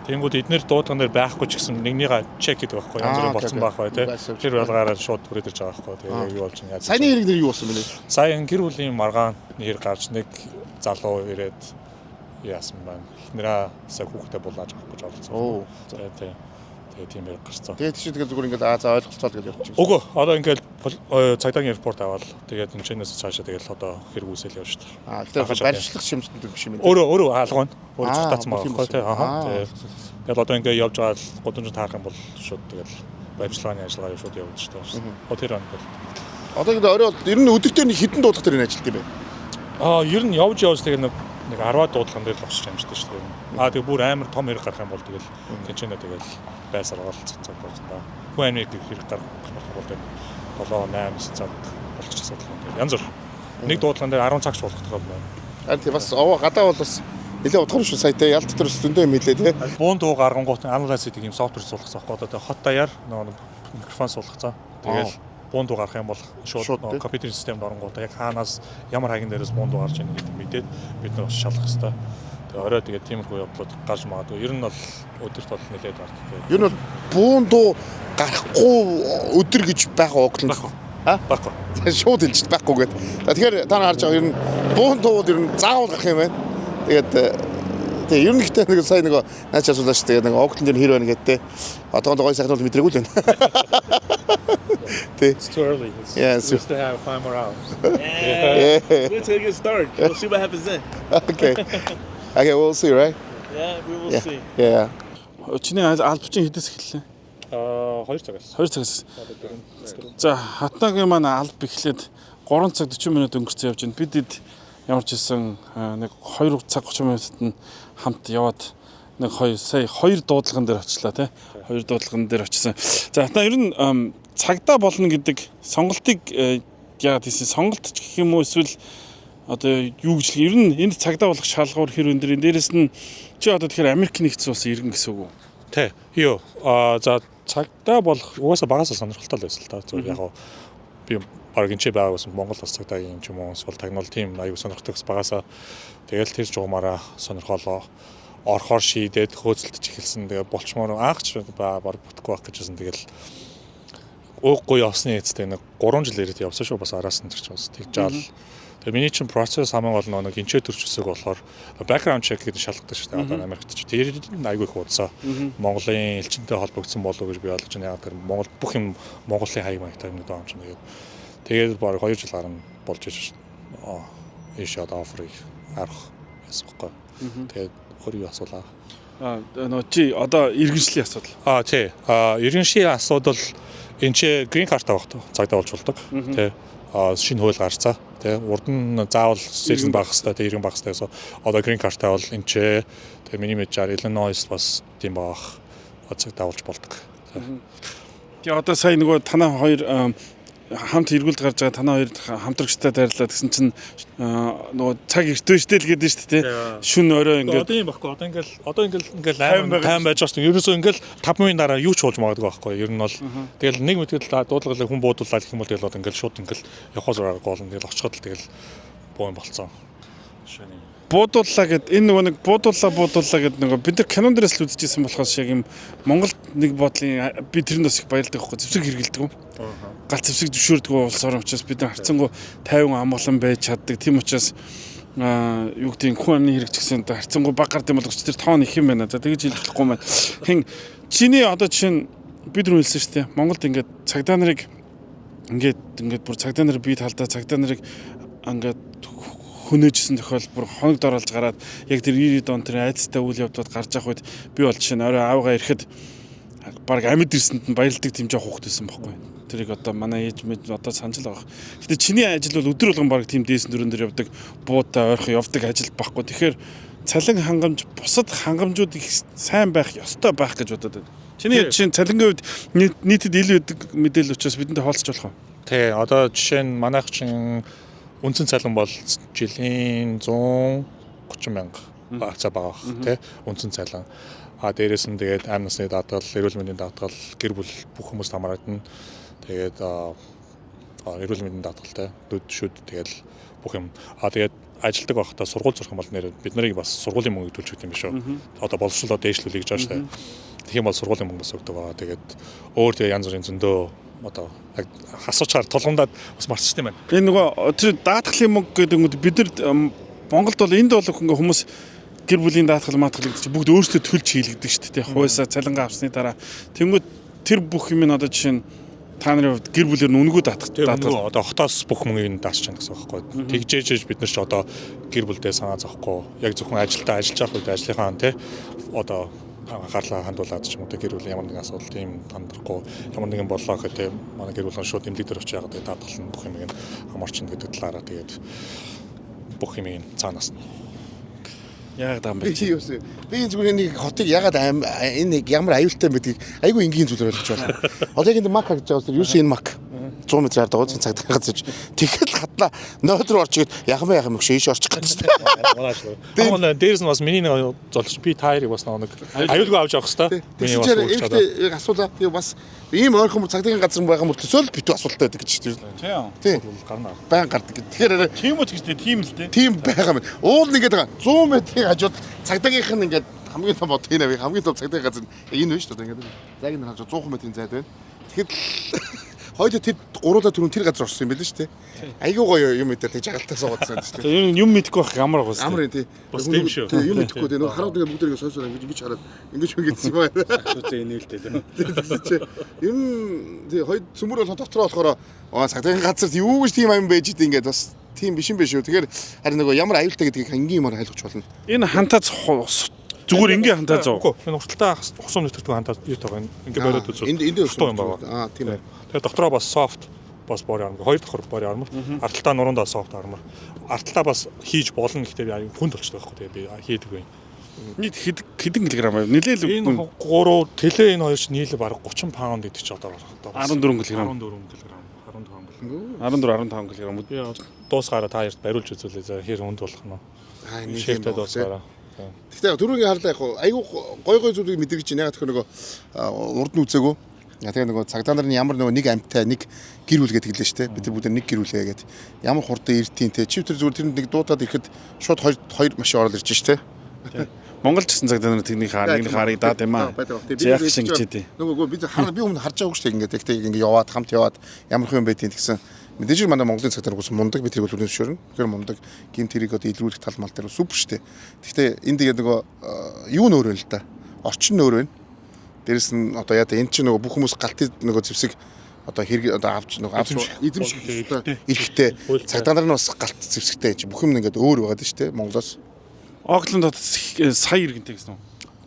Тэнгүүд эднэр дуудлага нэр байхгүй ч гэсэн нэгнийгээ check гэдэг байхгүй, янз бүрийн болсон байх бай тээ. Тэр болгаараа шууд хүрээд ирж байгаа байхгүй. Тэгээ юу болж байна, яаж. Саяны хэрэг нэр юу болсон бэ? Сая гэр бүлийн маргаан нэр гарч нэг залуу ирээд яасан байна. Эхнэрээ сая хүүхдээ булааж авах гэж оролцсон. Оо. Тэгээ тий. Тэгээ тийм хэрэг гарцсан. Тэгээд чи тэгээд зүгээр ингээд аа за ойлголцоол гэж явчих. Үгүй одоо ингээд цагдаагийн airport аваад тэгээд энэ чэнэс цаашаа тэгэл одоо хэрэг үүсэл явж шүү дээ. Аа тэгэхээр баримтлах шимжтэнд биш юм. Өөрөө өөрөө хаалга байна. Өөрөө цутаацсан бүх юм байгаа байхгүй тий. Аха. Аа. Тэгээд тэгэл одоо ингээд явж байгаа л гудамжинд таарах юм бол шууд тэгэл баримтлагын ажиллагаа шууд явуулж шүү дээ. О тэр он бол. Одоо ингээд орой бол ер нь өдөртөө нэг хэдэн дуудлага дээр энэ ажилт юм бэ? Аа ер нь явж явж тэгэл нэг нэг 10 дуудлаган дээр л очиж амждаг шүү дээ. Аа тэгээ бүр амар том хэрэг гарах юм бол тэгэл тэнцэнэ тэгэл байсаар гол цаг болсон да. Хүн амиг хэрэг гарах бол тэгэл 7 8 цаг болчих асуудал юм. Тэгэл янз бүр. Нэг дуудлаган дээр 10 цаг чуулгах тохиол байна. Харин тий бас овоо гадаа бол бас нэлээд удахар шүү сая тий ялт дотор зөндөө юм хэлээ тий. Буун дуу гаргангуут analyze гэдэг юм софтвер суулгасан аахгүй одоо тэгээ хот даяар нөгөө микрофон суулгацсан. Тэгэл буун дуу гарах юм бол шууд Шууд, нөгөө тий. компьютерийн системд оронгуудаа яг хаанаас ямар хагин дээрээс буун дуу гарч ийн гэдэг мэдээд бид нар бас шалгах хэвээр. Тэгээ орой тэгээ тиймэрхүү явдлууд гарч магадгүй. Ер нь бол өдөрт бол нэлээд бардтай. Ер нь бол буун дуу гарахгүй өдөр гэж байгаа Окленд. Байхгүй. А? Байхгүй. Шууд хэлж байхгүй гээд. За тэгэхээр та нар харж байгаа ер нь буун дуу ер нь заавал гарах юм байна. Тэгээд тэгээ ер нь ихтэй нэг сая нөгөө наач асуулаа шүү дээ. Нэг Окленд дээр хэр байна гэдэг те. Одоохондоо гой сайхан бол мэдрээгүй л байна. Тий. It's too early. It's, Yeah, it's- we still have 5 more hours. Yeah. Wait till it gets dark. We'll see what happens then. Okay. Okay, we'll see, right? Yeah, we will Yeah. see. Yeah. Чиний албачин хэдээс эхэллээ? Аа 2 цагаас. 2 цагаас. За хатнагийн маань алба эхлээд 3 цаг 40 минут өнгөрцөн явж байна. Бид эд ямар ч хэлсэн нэг 2 цаг 30 минутад нь хамт яваад нэг хоёр сая хоёр дуудлаган дээр очлаа тий. Хоёр дуудлаган дээр очсон. За хатнаа ер нь цагдаа болно гэдэг сонголтыг яагаад хийсэн? Сонголт ч гэх юм уу эсвэл одоо юу гэж ер нь энд цагдаа болох шалгуур хэр өндөр энэ дээрэс нь чи одоо тэгэхээр Америк нэгдсэн улсын иргэн гэсэн үг үү? Тэ. Юу. Аа за цагдаа болох угаасаа багасаа сонирхолтой л байсан л та. Зүгээр яг би баг энэ ч байгаагүй Монгол улс цагдаагийн юм ч юм уу эсвэл тагнуул тийм аюу сонирхдаг бас багасаа тэгэл тэр жугамаараа сонирхолоо орхоор шийдээд хөөцөлдөж эхэлсэн. Тэгээ болчмоор анх ч баг бүтэхгүй байх гэжсэн. Тэгэл ууггүй явсны эцтэй нэг 3 жил ирээд явсан шүү бас араас нь төрч бас тэгж жаал. Тэгээ миний чинь процесс хамгийн гол нэг энчээ төрч өсөг болохоор background check гэдэг шалгадаг шүү дээ. Одоо Америкт чи тэр нь айгүй их удаа. Монголын элчинтэй холбогдсон болов уу гэж би ойлгож байна. Яг тэр Монгол бүх юм Монголын хаяг маягтай юм даа юм чинь тэгээд тэгээд баг 2 жил гарна болж иж ийш одоо офферыг авах яасан байхгүй. Тэгээд өөр юу асуулаа. Аа нөө чи одоо иргэншлийн асуудал. Аа тий. Аа иргэншийн асуудал энэ чи green card авах цагдаа болж болдог. Тий. Аа шинэ хууль гарцаа. Тий. Урд нь заавал citizen байх хэвээр тий иргэн байх хэвээр гэсэн. Одоо green card авал энэ чи тэгээ миний мэдээр Illinois бас тийм байх цагдаа болж болдог. Тий. Тэгээ одоо сая нөгөө танаа хоёр хамт эргүүлд гарч байгаа танаа хоёр хамтрагчтай дайрлаа гэсэн чинь нөгөө цаг эртөө штэ л гэдэг шүү дээ тий. Шүн орой ингээд Одоо юм баггүй. Одоо ингээл одоо ингээл ингээл 8 тайм байж байгаа шүү. Ерөөсөө ингээл 5 минутын дараа юу ч болж магадгүй байхгүй. Ер нь бол тэгэл нэг мэтгэл дуудлагыг хүн буудуулаад гэх юм бол тэгэл одоо ингээл шууд ингээл явхаас аргагүй болно. Тэгэл очиход л тэгэл буу юм болцсон. Шөнө. Буудууллаа гэд энэ нөгөө нэг буудууллаа буудууллаа гэд нөгөө бид нар кинон дээрээс л үзчихсэн болохоос яг юм Монголд нэг бодлын би тэрэнд бас их баярлдаг байхгүй зэвсэг хэрэгэлдэг. Галт зэвсэг зөвшөөрдөг улс орон учраас бид нар харцангуй тайван амгалан байж чаддаг. Тийм учраас аа юу гэдгийг хүн амны хэрэг ч гэсэн одоо харцангуй баг гард юм болгоч тэр тоон их юм байна. За тэгж хэлж болохгүй юм байна. Хэн чиний одоо жишээ нь бид нар хэлсэн шүү дээ. Монголд ингээд цагдаа нарыг ингээд ингээд бүр цагдаа нар бие талдаа цагдаа нарыг ингээд хөнөөжсөн тохиол бүр хоног дороолж гараад яг тэр 90-ад он тэр айцтай үйл явдлууд гарч явах үед би бол жишээ нь орой аавгаа ирэхэд баг амьд ирсэнд нь баярлдаг тийм жоох хүүхэд байсан байхгүй. Тэрийг одоо манай ээж мэд одоо санаж л байгаа. Гэтэ чиний ажил бол өдөр болгон баг тийм дээсэн дөрөн дээр явдаг, буутай ойрхон явдаг ажил байхгүй. Тэгэхээр цалин хангамж бусад хангамжууд их сайн байх ёстой байх гэж бодод байна. Чиний жишээ нь цалингийн хувьд нийтэд илүү өгдөг мэдээлэл учраас бидэнтэй хуваалцаж болох уу? Тий, одоо жишээ нь манайх чинь үндсэн цалин бол жилийн 130 мянга хавцаа байгаа бах тий үндсэн цалин. А дээрэс нь тэгээд амь насны даатгал, эрүүл мэндийн даатгал, гэр бүл бүх хүмүүст хамаарагдана. Тэгээд эрүүл мэндийн даатгал тий нүд шүд тэгэл бүх юм. А тэгээд ажилдаг байхдаа сургууль сурах юм бол нэр бид нарыг бас сургуулийн мөнгө төлж өгдөг юм биш үү? Одоо боловсролоо дээшлүүлэх гэж байгаа шүү дээ. Тэгэх юм бол сургуулийн мөнгө бас өгдөг байгаа. Тэгээд өөр тэгээ янз бүрийн зөндөө одоо яг асуучаар тулгамдаад бас марцчихсан юм байна. Энэ нөгөө тэр даатгалын мөнгө гэдэг юм бид нар Монголд бол энд бол ингээ хүмүүс Гэр бүлийн даатгал маатгал гэдэг чинь бүгд өөрсдөө төлж хийлгдэг шүү дээ. Хууйсаа цалингаа авсны дараа тэнгууд тэр бүх юм нь одоо жишээ нь та нарын хувьд гэр бүлээр нь үнэгүй даатгах даатгал одоо хотоос бүх мөнгийг нь даасч чана гэсэн үг байхгүй. Тэгжээж бид нар ч одоо гэр бүлдээ санаа зовхгүй яг зөвхөн ажилдаа ажиллаж явах үед ажлынхаа тий одоо анхаарлаа хандуулад ч юм уу гэр бүлийн ямар нэгэн асуудал тийм хандрахгүй ямар нэгэн боллоо гэхэд тий манай гэр бүл нь шууд эмнэлэг дээр очиж яагаад тэгээ даатгал нь бүх юм нь хамаарчин гэдэг талаараа тэгээд бүх юм цаанаас нь яагаад юм бэ? Би чи юусэн. Би энэ зүгээр нэг хотыг ягаад энэ ямар аюултай юм гэдгийг айгүй энгийн зүйлээр ойлгож байна. Одоо яг энэ мак гэж байгаа юм. Юусэн энэ мак 100 м ард байгаа цаг газар. Тэгэхэд хатлаа 0 руу орч игээд яхан бэ яхан мөгш ийш орчих гэж. Манай дээрс нь бас миний нэг золч би та хоёрыг бас нэг аюулгүй авч явах хэвээр. Миний бас үүрч яг асуулаа. Тэгээ бас ийм ойрхон цагдаагийн газар байгаа мөртлөө л битүү асуулттай байдаг гэж тийм. Тийм. Гарна. Байн гардаг. Тэгэхээр тийм үү гэж тийм л дээ. Тийм байгаа юм. Уул нь ингээд байгаа. 100 м-ийн хажууд цагдаагийнх нь ингээд хамгийн том бод энэ хамгийн том цагдаагийн газар энэ байна шүү дээ. Ингээд зайг нь харж 100 м-ийн зайд байна. Тэгэхэд хойд тэр гуруула түрүүн тэр газар орсон юм байл шүү дээ. Айгүй гоё юм мэдээ тэг жагалтай суугаадсан шүү дээ. Юм мэдэхгүй байх ямар гоё. Амар юм тий. Бас тийм шүү. Тий юм мэдэхгүй тий. Нөгөө хараад ингээд бүгд ингээд сойсоор ингэж ингэж хараад ингэж ингэсэн юм аа. Сүүцээ инээлтэй лээ. Чи ер нь тий хойд цөмөр бол дотроо болохоор цагдаагийн газар юу гэж тийм юм байж идэв ингээд бас тийм биш юм биш үү. Тэгэхээр харин нөгөө ямар аюултай гэдгийг энгийн юмар ойлгож болно. Энэ хантаа зүгээр энгийн хантаа зов. Үгүй энэ урталтаа хусам нэвтрдэг хантаа юу тагаа ингээ бариад үзвэл. Энд энд юм байгаа. Аа тийм ээ. Тэгээ дотроо бас soft бас body armor хоёр давхар body armor. Арталтаа нуруундаа soft armor. Арталтаа бас хийж болно гэхдээ би аюу хүнд болчихдог байхгүй тэгээ би хийдэг юм. Нийт хэдэн килограмм вэ? Нилээл энэ 3 тэлээ энэ хоёр ч нийлээ бараг 30 паунд гэдэг чи одоо 14 кг. 14 кг. 15 кг. 14 15 кг. Би дуусгаараа та хоёрт бариулж үзүүлээ за хэр хүнд болох нь. Аа нэг юм дуусгаараа. Гэхдээ түрүүгийн харлаа яг айгүй гой гой зүйлийг мэдэрч байна. Яг тэгэхээр нөгөө урд нь үзээгүү. Тэгээ нөгөө цагдаа нар нь ямар нөгөө нэг амьтай нэг гэр бүл гэдэг лээ шүү дээ. Бид нар бүгд нэг гэр бүлээ гэдэг. Ямар хурдан иртийн те. Чи тэр зүгээр тэрэнд нэг дуудаад ирэхэд шууд хоёр машин орол ирж шүү дээ. Монгол ч гэсэн цагдаа нар тэрний хаар нэг харагдаад юм аа. Яг шиг ингэж идэв. Нөгөө би хараа би өмнө харж байгаагүй шүү дээ. Ингээд яг тэг ингээд яваад хамт яваад ямар хүн байдیں тэгсэн. Мэдээж манай Монголын цагтаар гүсэн мундаг би тэрийг бол үнэн зөвшөөрнө. Тэгэхээр мундаг гинт тэрийг одоо илрүүлэх тал мал дээр супер шүү дээ. Гэхдээ энд тэгээд нөгөө юу нь өөр вэ л да. Орчин нь өөр байна. Дээрэс нь одоо яа энэ чинь нөгөө бүх хүмүүс галтын нөгөө зэвсэг одоо хэрэг одоо авч нөгөө авч эзэмших ёстой эрхтэй цагдаа нар нь бас галт зэвсэгтэй чи бүх юм ингээд өөр байгаад шүү дээ Монголоос. Окланд хотод сая иргэнтэй гэсэн үү?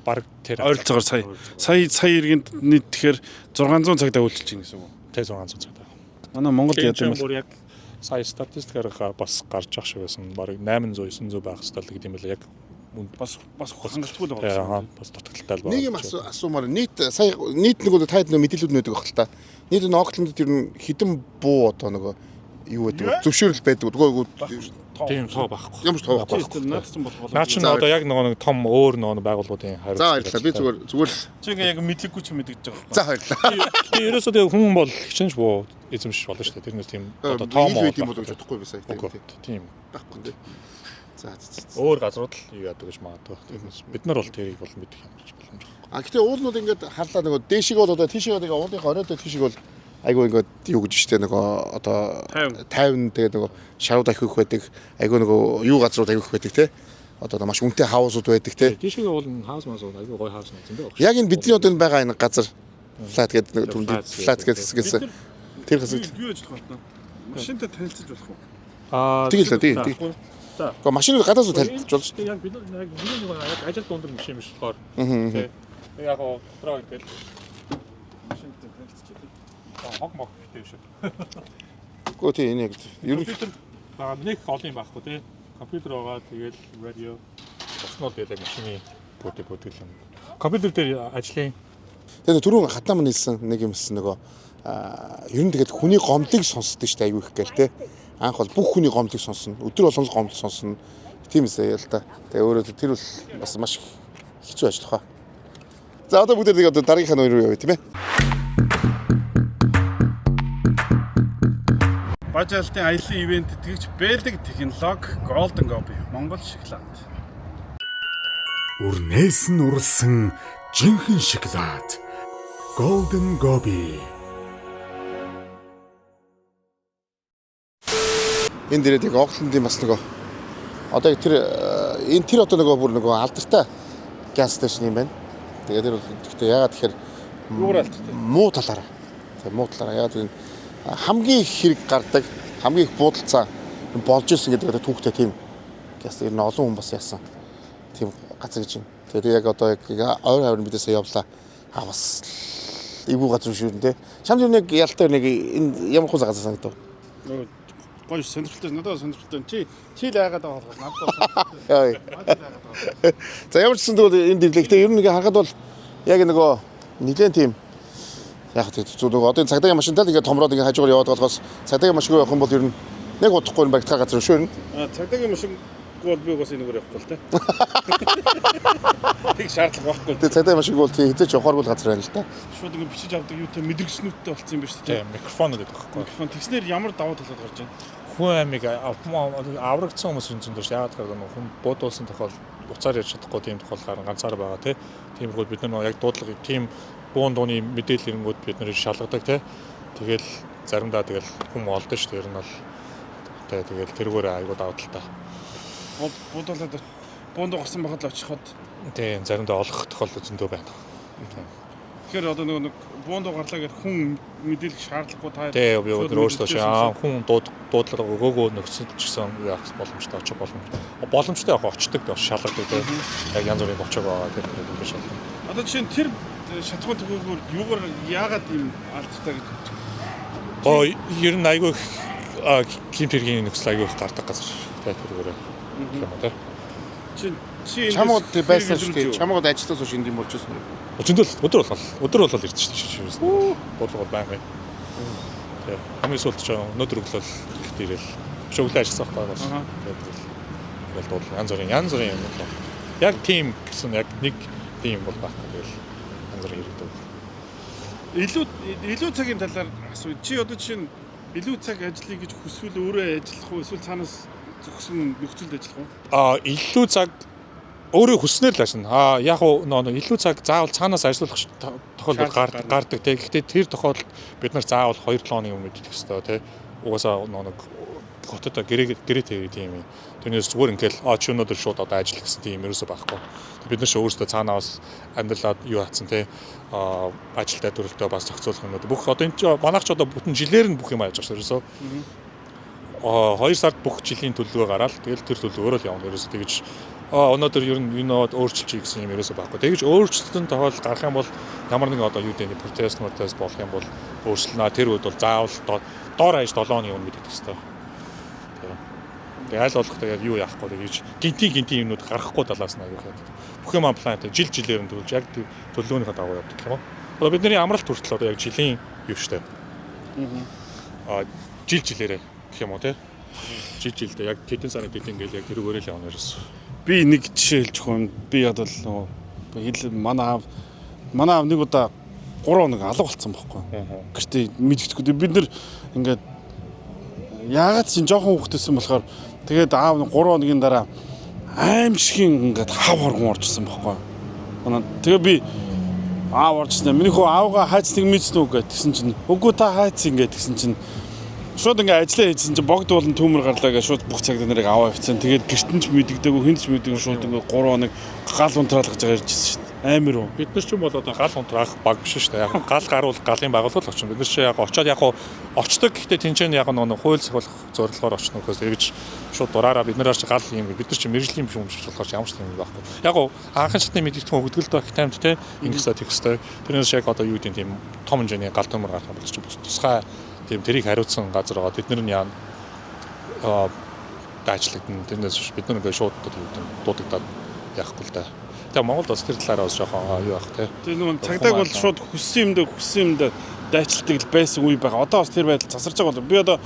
Бараг тэр ойролцоогоор сая. Сая иргэнд нийт тэгэхээр 600 цагдаа үйлчилж байна гэсэн үг үү? Тэ 600 цагдаа. Манай Монголд яд юм бол яг сая статистикаар бас гарч ах шиг байсан. Бараг 800 900 байх хэрэгтэй л гэдэг юм байна. Яг бас хангалтгүй л байгаа. Бас дутагдaltaй л байна. Нэг юм асуумаар нийт сая нийт нэг таад нэг мэдээлүүд нөдөг баг л та. Нийт нэг Окландд ер нь хэдэн буу одоо нөгөө юу байдаг зөвшөөрөл байдаг. Үгүй тийм тоо байхгүй. Ямар ч тоо байхгүй. Наад чинь болох. Наад чинь одоо яг нөгөө нэг том өөр нөгөө байгууллагуудын хариуцлага. За баярлалаа. Би зүгээр чи ингээ яг мэдлэггүй ч мэдэгдэж байгаа байхгүй. За баярлалаа. Тэгээ ерөөсөө тэгээ хүн бол хичээнч буу эзэмшиж болно шүү дээ. Тэрнээс тийм одоо тоо моо юм болов гэж бодохгүй би сая. Тийм. Байхгүй тийм. За. Өөр газрууд л юу яадаг гэж магадгүй. Тэрнээс бид нар бол тэрийг бол мэдэх юм гэж боломж байхгүй. А гэтээ уулнууд ингээд харлаа нөгөө дээшиг бол одоо тийшээ тэгээ уулынхаа оройд тийшиг бол айгүй ингээд юу гэж штэ нөгөө одоо 50 тэгээ нөгөө шарууд ахих их байдаг айгүй нөгөө юу газрууд айгүй их байдаг те одоо маш үнэтэй хаусууд байдаг те тийшээ уул нь хаус мас айгүй гоё хаус зөндөө яг энэ бидний одоо энэ байгаа энэ газар флат гэдэг түрүүнд флат гэдэг хэсгээс тэр хэсэг юу ажиллах вэ? Машинтай танилцаж болох уу? Аа тэгэл тий тий. Гэхдээ машиныг гадаас танилцж болно шүү. Яг бид яг миний нэг яг ажил дундэр машин биш болохоор тий яг гоо дотроо ингээл машинтай танилцж байгаа. Хог мог гэдэг шүү. Үгүй тий энэ яг компьютер байгаа нэг олон юм байхгүй тий. Компьютер байгаа тэгэл радио бас нь бол тэгэл яг машины бүдэг юм. Компьютер дээр ажлын Тэгээ түрүүн хатаа мань хэлсэн нэг юм хэлсэн нөгөө ер нь тэгээд хүний гомдлыг сонсдог шүү дээ айгүй их гээл тий. Анх бол бүх хүний гомдлыг сонсно. Өдөр болгон л гомдол сонсно. Тийм эсэ ял та. Тэгээ өөрөө тэр бол бас маш хэцүү ажил хаа. За одоо бүгд нэг одоо дараагийнхаа нөр рүү явъя тийм ээ. Бажаалтын аялын ивент тэтгэгч Бэлэг технологи Golden Gobi Монгол шоколад. Үрнээс нь уралсан жинхэнэ шоколад Golden Gobi. Энэ дээрээ яг Окландын бас нөгөө одоо яг тэр Энэ тэр одоо нөгөө бүр нөгөө алдартай gas station юм байна. Тэгээд тэр бол гэхдээ ягаад тэгэхээр Юугаар алдартай? Муу талаараа. Тэгээ муу талаараа ягаад гэвэл хамгийн их хэрэг гардаг, хамгийн их буудалцаа болж исэн гэдэг одоо түүхтэй тийм gas ер нь олон хүн бас яасан. Тийм газар гэж юм. Тэгээд яг одоо яг ойр хавар мэдээсээ явлаа. А бас эвгүй газар шүү дээ. Чамд юу нэг ялтай нэг энэ ямар хуу газар санагдав? Нөгөө гоё сонирхолтой, надад сонирхолтой. Чи л яагаад байгаа болохоор надад бас. Яа. За ямар ч гэсэн тэгвэл энд ирлээ. Гэтэ ер нь ингээ харахад бол яг нөгөө нэгэн тийм яг тэг зүг нөгөө одоо энэ цагдаагийн машинтай л ингээ томроод ингээ хажуугаар яваад болохоос цагдаагийн машингүй явах юм бол ер нь нэг удахгүй нь баригдах газар шүү ер нь. А цагдаагийн машингүй бол би угаасаа энэгээр явахгүй л те. Тэг шаардлага байхгүй. Тэгээ цагдаагийн машингүй бол тий хэзээ ч явахааргүй л газар байна л да. Шууд ингээ бичиж авдаг юутай мэдрэгчнүүдтэй болсон юм ба шүү дээ. Тийм, микрофон гэдэг байхгүй. Микрофон тэгснээр ямар давуу талууд гарч байна? Хүн амиг аврагдсан хүмүүс юм зөндөө ш. Яагаад гэвэл нөгөө хүн буудуулсан тохиол уцаар ярьж чадахгүй тийм тохиол гарan ганцаар байгаа тий. Тиймэрхүү бид нар нөгөө яг дуудлага тийм буун дууны мэдээлэл ирэнгүүд бид нарыг шалгадаг тий. Тэгэл заримдаа тэгэл хүн олдсон шүү дээ. Ер нь бол тий тэгэл тэрүүгээр айгуу давуу талтай. Буудуулаад буунд гарсан байхад л очиход Тий заримдаа олох тохиолдол зөндөө байна. Тийм. Тэгэхээр одоо нөгөө нэг буунд гарлаа гэхэд хүн мэдээлэх шаардлагагүй та Тий би өнөр өөрсдөө шаа хүн дуудлага өгөөгөө нөхцөл ч гэсэн яах боломжтой очих боломжтой. Боломжтой яг очдөг бас шалгадаг тий. Яг янз бүрийн бочог байгаа тэр нэг шалгана. Одоо жишээ нь тэр шатхуун төгөөгөөр юугаар яагаад ийм алдтай гэж Гоо ер нь айгүй их гэмт хэргийн нөхцөл айгүй их гардаг газар тий тэрүүгээр юм уу тий. чи чи эндээс Чамууд тий байсан хэрэг шүү дээ. илрүүлж юу? Чамууд ажилласан сууш энд юм болж байсан. Зөндөл өдөр болгол өдөр болгол ирдэг шүү дээ. Дуудлага бол байнга. Тий. Хамгийн сүүлд ч өнөөдөр өглөө л ихт ирээл. Биш өглөө ажилласан байхгүй бас. Тэгээд тэгэл дуудлага янз бүрийн юм болоо. Яг тим гэсэн яг нэг тим бол байхгүй тэгэл янз бүрийн хэрэгдэг. Илүү цагийн талаар асуу. Чи одоо жишээ нь илүү цаг ажиллая гэж хүсвэл өөрөө ажиллах уу эсвэл цаанаас зөгсөн нөхцөлд ажиллах уу? А илүү цаг өөрөө хүснээр л ажиллана. А яг уу нөө илүү цаг заавал цаанаас ажиллах тохиолдол Шаардлага гардаг тий. Гэхдээ тэр тохиолдолд бид нар заавал 2-7 хоногийн өмнө мэддэг хэвээр тий. Угаасаа нөө нэг хотод гэрээтэй тийм юм. Тэрнээс зүгээр ингээл а чи өнөөдөр шууд одоо ажиллах гэсэн тийм ерөөсөө байхгүй. Бид нар ч өөрсдөө цаанаас амьдралаа юу хатсан тий. А ажилдаа төрөлтөө бас зохицуулах юмнууд бүх одоо энэ чи манайх ч одоо бүтэн жилээр нь бүх юм ажиллаж байгаа шүү ерөөсөө. 2 сард бүх жилийн төлөвлөгөө гараад тэгэл тэр төлөвлөгөөрөө л явна ерөөсөө тэгэж өнөөдөр ер нь энэ өөрчилчих гэсэн юм ерөөсөө байхгүй. Тэгэж өөрчлөлтөн тохиолдол гарах юм бол ямар нэгэн одоо юу гэдэг протест болох юм бол өөрчлөнө. Тэр үед бол заавал доор хаяж 7 хоногийн өмнө мэддэг хэвээр. Тэгээ аль болох тэгээд юу яахгүй тэгэж гинтийн юмнууд гарахгүй талаас нь аягүй хаад. Бүх юм план жил жилээр нь төлж яг төлөвлөгөөнийхөө дагуу явдаг юм уу. Одоо бидний амралт хүртэл одоо яг жилийн юу штэ. Жил жилээрээ гэх юм уу те. Жил жилдээ яг тэдэн сарын тэдэн ингээл яг тэрүүгээрээ л явна ерөөс. Би нэг жишээ хэлж өгөх юм. Би одоо л нөгөө хэл манай аав нэг удаа 3 хоног алга болцсон байхгүй. Гэртээ мэдгэдэггүй. Бид нэр ингээд яагаад чинь жоохон хүүхдээсэн болохоор тэгээд аав 3 хоногийн дараа аимшигын ингээд хав хоргон оржсэн байхгүй. Манай тэгээ би аав оржсэн. Миний хөө аавгаа хайцныг мэдсэн үү гэж тэгсэн чинь үгүй та хайцсан гэж тэгсэн чинь шууд ингээ ажиллаа хийсэн чинь богд болон төмөр гарлаа гэж шууд бүх цагдаа нарыг аваа явцсан. Тэгээд гэрт нь ч мэддэггүй, хүнд ч мэддэггүй шууд ингээ 3 хоног гал унтраалгаж байгаа ирж ирсэн шүү дээ. Амар уу. Бид нар ч юм бол одоо гал унтраах баг биш шүү дээ. Яг гал гарвал галын байгууллага л очно. Бид нар чи яг очоод яг очдог гэхдээ тэнцэн яг нэг хууль зохиолох зорилгоор очно гэхээс тэгэж шууд дураараа бид нараас гал юм бид нар чи мэрэгжлийн биш юм шиг болохоор ямар ч юм байхгүй. Яг анхан шатны мэдэгдэхүүн өгдөг л доо таймд те ингэх ёстой тэгэх ёстой. Тэрнээс яг одоо юу гэдэг тийм том хэмжээний гал төмөр гарах юм бол чи бус тусгай тийм тэрийг хариуцсан газар байгаа. Тэд нар нь яа даачлагдана. Тэрнээс бид нар ингээ шууд дуудагдаад яахгүй л да. Тэгээ Монголд бас тэр талаараа бас жоохон юу байх те. Тэр нөгөө цагдааг бол шууд хүссэн юмдаа дайчилдаг л байсан үе байгаа. Одоо бас тэр байдал засарч байгаа бол би одоо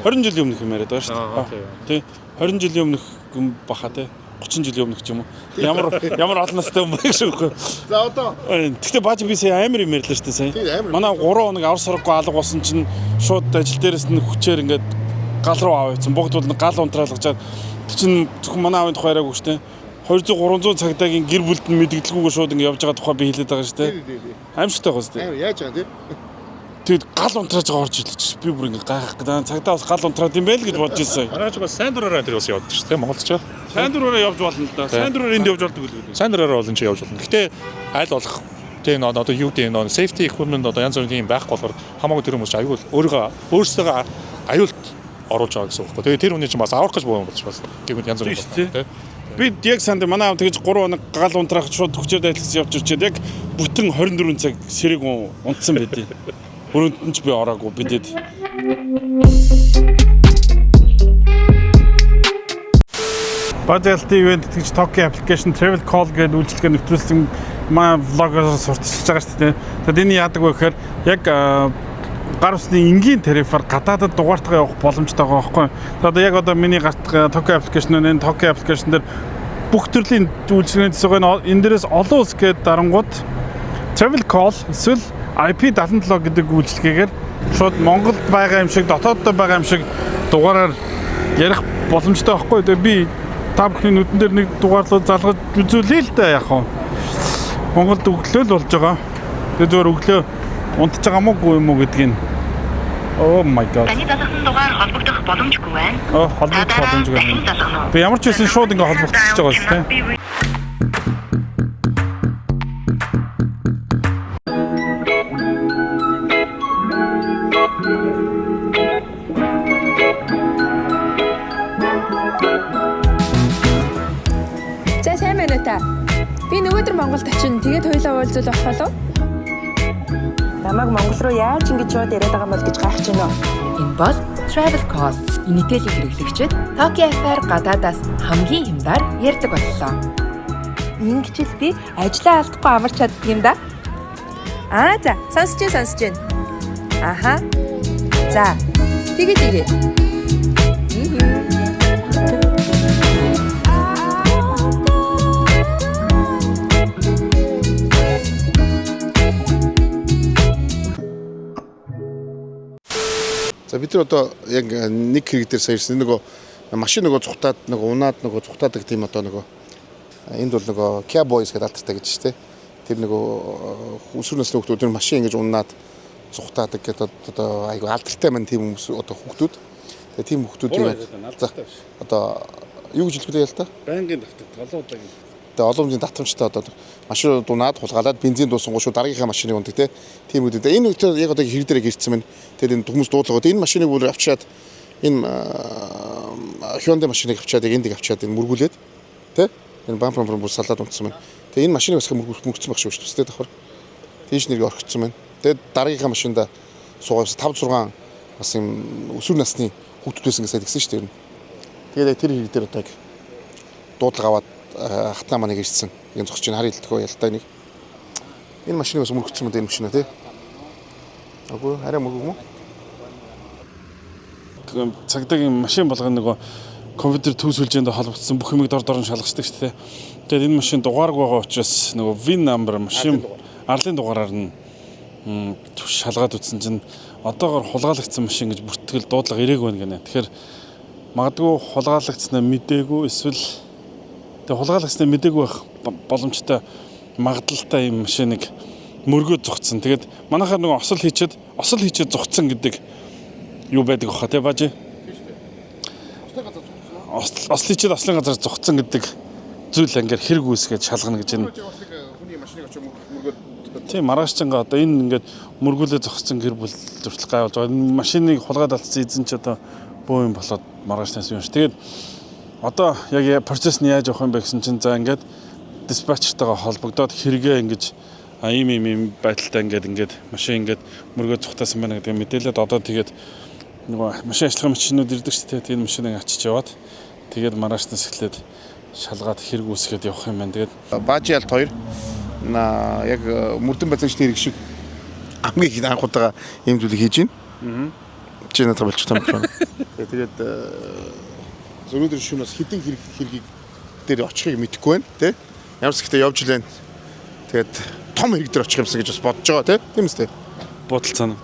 20 жилийн өмнөх юм яриад байгаа шүү дээ. Тий. 20 жилийн өмнөх юм баха те. 30 жилийн өмнөх ч юм уу. Ямар олон настай юм бэ гэж үгүй. За одоо Гэхдээ бааж би сая амар юм ярьлаа шүү дээ сая. Манай 3 хоног авар саргагүй алга болсон чинь шууд ажил дээрээс нь хүчээр ингээд гал руу аваа явцсан. Богд бол гал унтраалгажаад тэр чинь зөвхөн манай аавын тухай яриаггүй шүү дээ. 200 300 цагдаагийн гэр бүлд нь мэдгэлгүйгээр шууд ингэ явж байгаа тухай би хэлээд байгаа шүү дээ. Аимшигтай байгаа шүү дээ. Яаж байгаа тийм. Тэгэд гал унтрааж байгаа орж ирлээ чи би бүр ингэ гайхах гэдэг. Цагдаа бас гал унтраад юм байл гэж бодож ирсэн. Манай ч бас сайн дураараа тэр бас явдаг шүү дээ Монголд ч. Сайн дураараа явж болно л да. Сайн дураар энд явж болдог л үү? Сайн дураараа бол энэ чинь явж болно. Гэтэ аль болох тийм нөө одоо юу гэдэг нөө safety equipment одоо янз бүрийн тийм байхгүй болохоор хамаагүй тэр хүмүүс чинь аюул өөрийгөө өөрсдөө аюулт оруулж байгаа гэсэн үг байхгүй. Тэгээ тэр хүний чинь бас аврах гэж буу юм болж бас гэмэд янз бүрийн Тийм шүү болно, тий. Би яг санд манай аав тэгж 3 хоног гал унтраах шууд хүчээр дайлгсан явж ирчээд яг бүтэн 24 цаг сэрэг унтсан байдیں۔ Өрөөнд нь ч би ороогүй бидэд. Бажалт ивент тэгж Tokyo application travel call гэдэг үйлчилгээ нэвтрүүлсэн маа влогоор сурталчилж байгаа шүү дээ. Тэгэд энэ яадаг вэ гэхээр яг гар усны энгийн тарифаар гадаадад дугаартаа явах боломжтой байгаа байхгүй. Тэгээд одоо яг одоо миний гарт Tokyo application энэ Tokyo application дээр бүх төрлийн үйлчилгээний төсөв энэ дээрээс олон улс гээд дарангууд travel call эсвэл IP77 гэдэг үйлчилгээгээр шууд Монголд байгаа юм шиг дотооддоо байгаа юм шиг дугаараар ярих боломжтой байхгүй. Тэгээ би та бүхний нүдэн дээр нэг дугаарлуу залгаж үзүүлээ л да яг хаа. Монголд өглөө л болж байгаа. Тэгээ зөвөр өглөө унтж байгаа мó үгүй юм уу гэдгийг. Oh my god. Таны залгасан дугаар холбогдох боломжгүй байна. Оо холбогдох Та дараа боломжгүй. дахин залгана уу? Би ямар ч байсан шууд ингээ холбогдчихж байгаа шүү дээ. За сайн байна уу та? Би нөгөөдөр Монголд очино. Тэгээд хоёулаа уулзвал болох болов? Намайг Монгол руу яаж ингэж шууд яриад байгаа юм бол гэж гайхаж байна уу? Энэ бол Travel Call. Энэтхэлийн хэрэглэгчид Tokyo App-аар гадаадаас хамгийн хямдар ярьдаг боллоо. Ингэж л би ажлаа алдахгүй амарч чаддаг юм да. Аа за, сонсож байна, сонсож байна. Аха. За. Тэгээ тэгээ. За бид нар одоо яг нэг хэрэг дээр сая ирсэн. Нөгөө машин нөгөө цухтаад нөгөө унаад нөгөө цухтаадаг тийм одоо нөгөө энд бол нөгөө Kia Boys гэдэг алдартай гэж шүү дээ. Тэр нөгөө өсвөр насны хүүхдүүд тэр машин ингэж унаад цухтаадаг гэдэг одоо айгу алдартай маань тийм хүмүүс одоо хүүхдүүд. Тэгээ тийм хүүхдүүдийг за одоо юу гэж хэлэх вэ ял та? Байнгын давтагд олон удаагийн. Тэгээ олон хүмүүсийн татамжтай одоо машин дунаад хулгайлаад бензин дуусангуу шууд дараагийнхаа машиныг ундаг те. Тийм үү. Энэ үедээ яг одоо хэрэг дээр ирсэн мэн. Тэгээд энэ хүмүүс дуудлага. Энэ машиныг бүр авчиад энэ Hyundai машиныг авчиад яг энд авчиад энэ мөргүүлээд те. Энэ бампер бампер бүр салаад унтсан мэн. Тэгээ энэ машиныг бас мөргцэн баг шүү дээ давхар. Тийш нэрийг орхицсан мэн. Тэгээд дараагийнхаа машинда суугаад 5 6 бас юм өсвөр насны хүүхдүүд байсан гэсэн тэгсэн шүү дээ. Тэгээд яг тэр хэрэг дээр одоо яг дуудлага аваад хатнаа маныг ирсэн. Яг зогсож чинь харъя илтгэв ялтай нэг. Энэ машиныг бас мөргөцсөн юм энэ машина тий. Аггүй арай мөргөх юм уу? Цагдаагийн машин болгоно нөгөө компьютер төв сүлжээнд холбогдсон бүх юмыг дор дор нь шалгацдаг шүү дээ. Тэгээд энэ машин дугааргүй байгаа учраас нөгөө VIN number машин арлын дугаараар нь шалгаад үтсэн чинь одоогор хулгайлагдсан машин гэж бүртгэл дуудлага ирээгүй байна гэнэ. Тэгэхээр магадгүй хулгайлагдсанаа мдээгүй эсвэл тэг хулгайлагдсанаа мдээгүй байх боломжтой магадлалтай юм машиныг мөргөөд зогцсон. Тэгээд манайхаар нөгөө осол хийчээд зогцсон гэдэг юу байдаг баха тий бажи. Осол хийчээд ослын газар зогцсон гэдэг зүйл ангаар хэрэг үүсгээд шалгана гэж энэ. Хүний машиныг очиж мөргөөд Тийм маргааш чанга одоо энэ ингээд мөргүүлээ зогссон гэр бүл зүртэл гай болж байгаа. Энэ машиныг хулгайд алдсан эзэн ч одоо бөө юм болоод маргааш нас юм ш. Тэгээд одоо яг процесс нь яаж явах юм бэ гэсэн чинь за ингээд диспатчертайгаа холбогдоод хэрэгээ ингэж ийм ийм ийм байдалтай ингээд ингээд машин ингээд мөргөө цухтаасан байна гэдэг мэдээлэлд одоо тэгээд нөгөө машин ажиллах машинууд ирдэг шүү дээ. Тэгээд машиныг ачиж яваад тэгээд маргааш нас эхлээд шалгаад хэрэг үүсгээд явах юм байна. Тэгээд Баажи ялт хоёр на яг мөрдөн бацагчны хэрэг шиг хамгийн их анх удаага ийм зүйлийг хийж байна. Чи надад болчих юм байна. Тэгээд өнөөдөр шөнө бас хэдэн хэрэг хэргийг дээр очихыг мэдэхгүй байна тий. Ямар ч ихтэй явж лэн. Тэгээд том хэрэг дээр очих юмсан гэж бас бодож байгаа тий. Тийм үстэй. буудалцаана.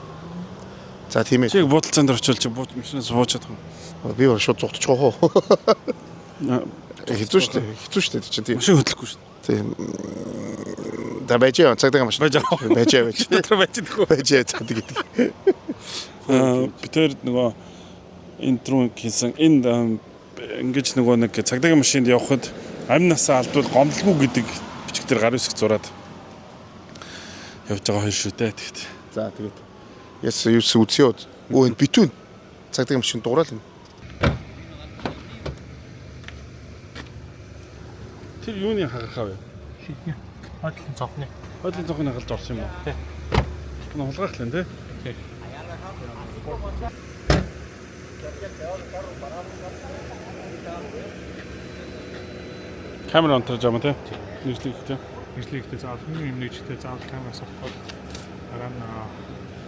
За тийм ээ. Чи яг буудалцаан дээр очивол чи бууж машинаас бууж чадах уу? Би бол шууд зугтчих уу. Хэцүү шүү дээ. Хэцүү шүү дээ чинь тийм. Машин хөдлөхгүй шүү. Тийм. За байж яа цагдаагийн машин. Байж аа. Байж яа байж. Дотор байж идэх үү? Байж яа цагдаа гэдэг. Би тэр нөгөө энэ түрүүн хийсэн энэ Ингэж нөгөө нэг цагдаагийн машинд явхад амь насаа алдвал гомдлгүй гэдэг бичиг дээр гар үсэг зураад явж байгаа хоёр шүү дээ. Тэгэхэд. За тэгээд яс юус үзье. Өө энэ битүүн цагдаагийн машин дуурал юм. Тэр юуны хагархаа вэ? Шийдний. Хотлын цонхны. Хойлын цонхны хагалж орсон юм уу? Тий. Энэ хулгайх л тий. Тий. Камер онторж байгаа юм тий. Нэрлэх тий. Нэрлэгдээ заавал хүн юм нэгжтэй заавал камер асахгүй дараа нь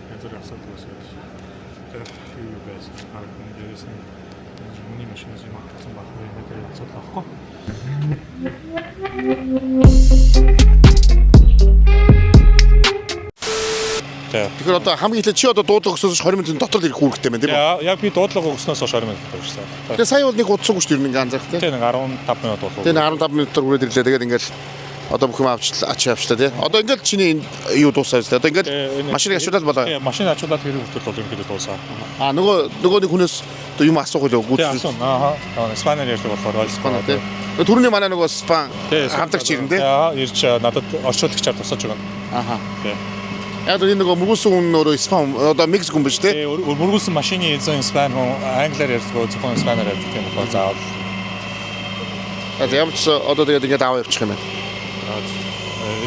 янз бүрийн асуудал үүсгээд тэр юу байсан харагдана дээрээс нь миний машинаас юм автсан байх вэ гэдэг асуудал байхгүй. Тэгэхээр одоо хамгийн эхлээд чи одоо дуудлага өгсөөс 20 минутын дотор л ирэх үүрэгтэй байна тийм үү? Яг би дуудлага өгснөөс хойш 20 минут хүрсэн. Тэгээ сая бол нэг удсаагүй шүү дээ ер нь ингээ анзаарах тийм. Тэгээ нэг 15 минут болов. Тэгээ 15 минутаар хүрээд ирлээ. Тэгээд ингээл одоо бүх юм авч явчлаа тий. Одоо ингээл чиний энэ юу дуусаа үстэй. Одоо ингээл машиныг ачуулаад болоо. Тий, машин ачуулаад хэрэг хүртэл бол ерөнхийдөө дуусаа. А нөгөө нэг хүнээс одоо юм асуух үлээ Тий, асууна. Аа. Испаниар ярьдаг болохоор Испани тий. Түрүүний манай нөгөө Испан хамтрагч ирнэ тий. Аа, ирж надад орчуулагчаар тусаж өгнө. Аха. Тий. Яг л энэ нөгөө мөргүүлсэн хүн өөрөө Испан одоо Мексик хүн биш тий. Тий, мөргүүлсэн машины эзэн Испан хүн англиар ярьдаг, зөвхөн испаниар ярьдаг тийм болохоор заавал. Ямар ч одоо тэгээд ингээд аваа явчих юм байна.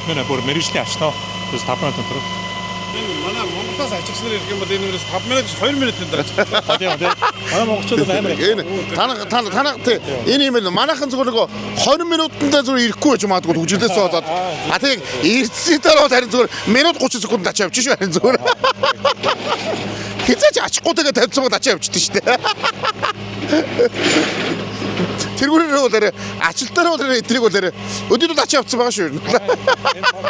Эдгээр бүр мэрэгжлийн ачнаа. Тэгээс 5 минут өндөр. Энэ манай Монголоос ачигч нар ирэх юм бол энэ нүрээс 5 минут 2 минутын дараа. Тийм тийм. Манай монголчууд амар. Энэ тана тий. Энэ юм л манайхан зүгээр нөгөө 20 минутандаа зүгээр ирэхгүй байж магадгүй түгжрэлээс болоод. А тэг ирсэн дараа бол харин зүгээр минут 30 секунд ачаа явчих шүү харин зүгээр. Хизээч ачихгүй тэгээ тавьсан бод ачаа явчихдаг шүү дээ. Тэргүүрээр бол арай ачлалтаараа бол арай эдрийг бол арай өдөртөө ачаа явцсан байгаа шүү.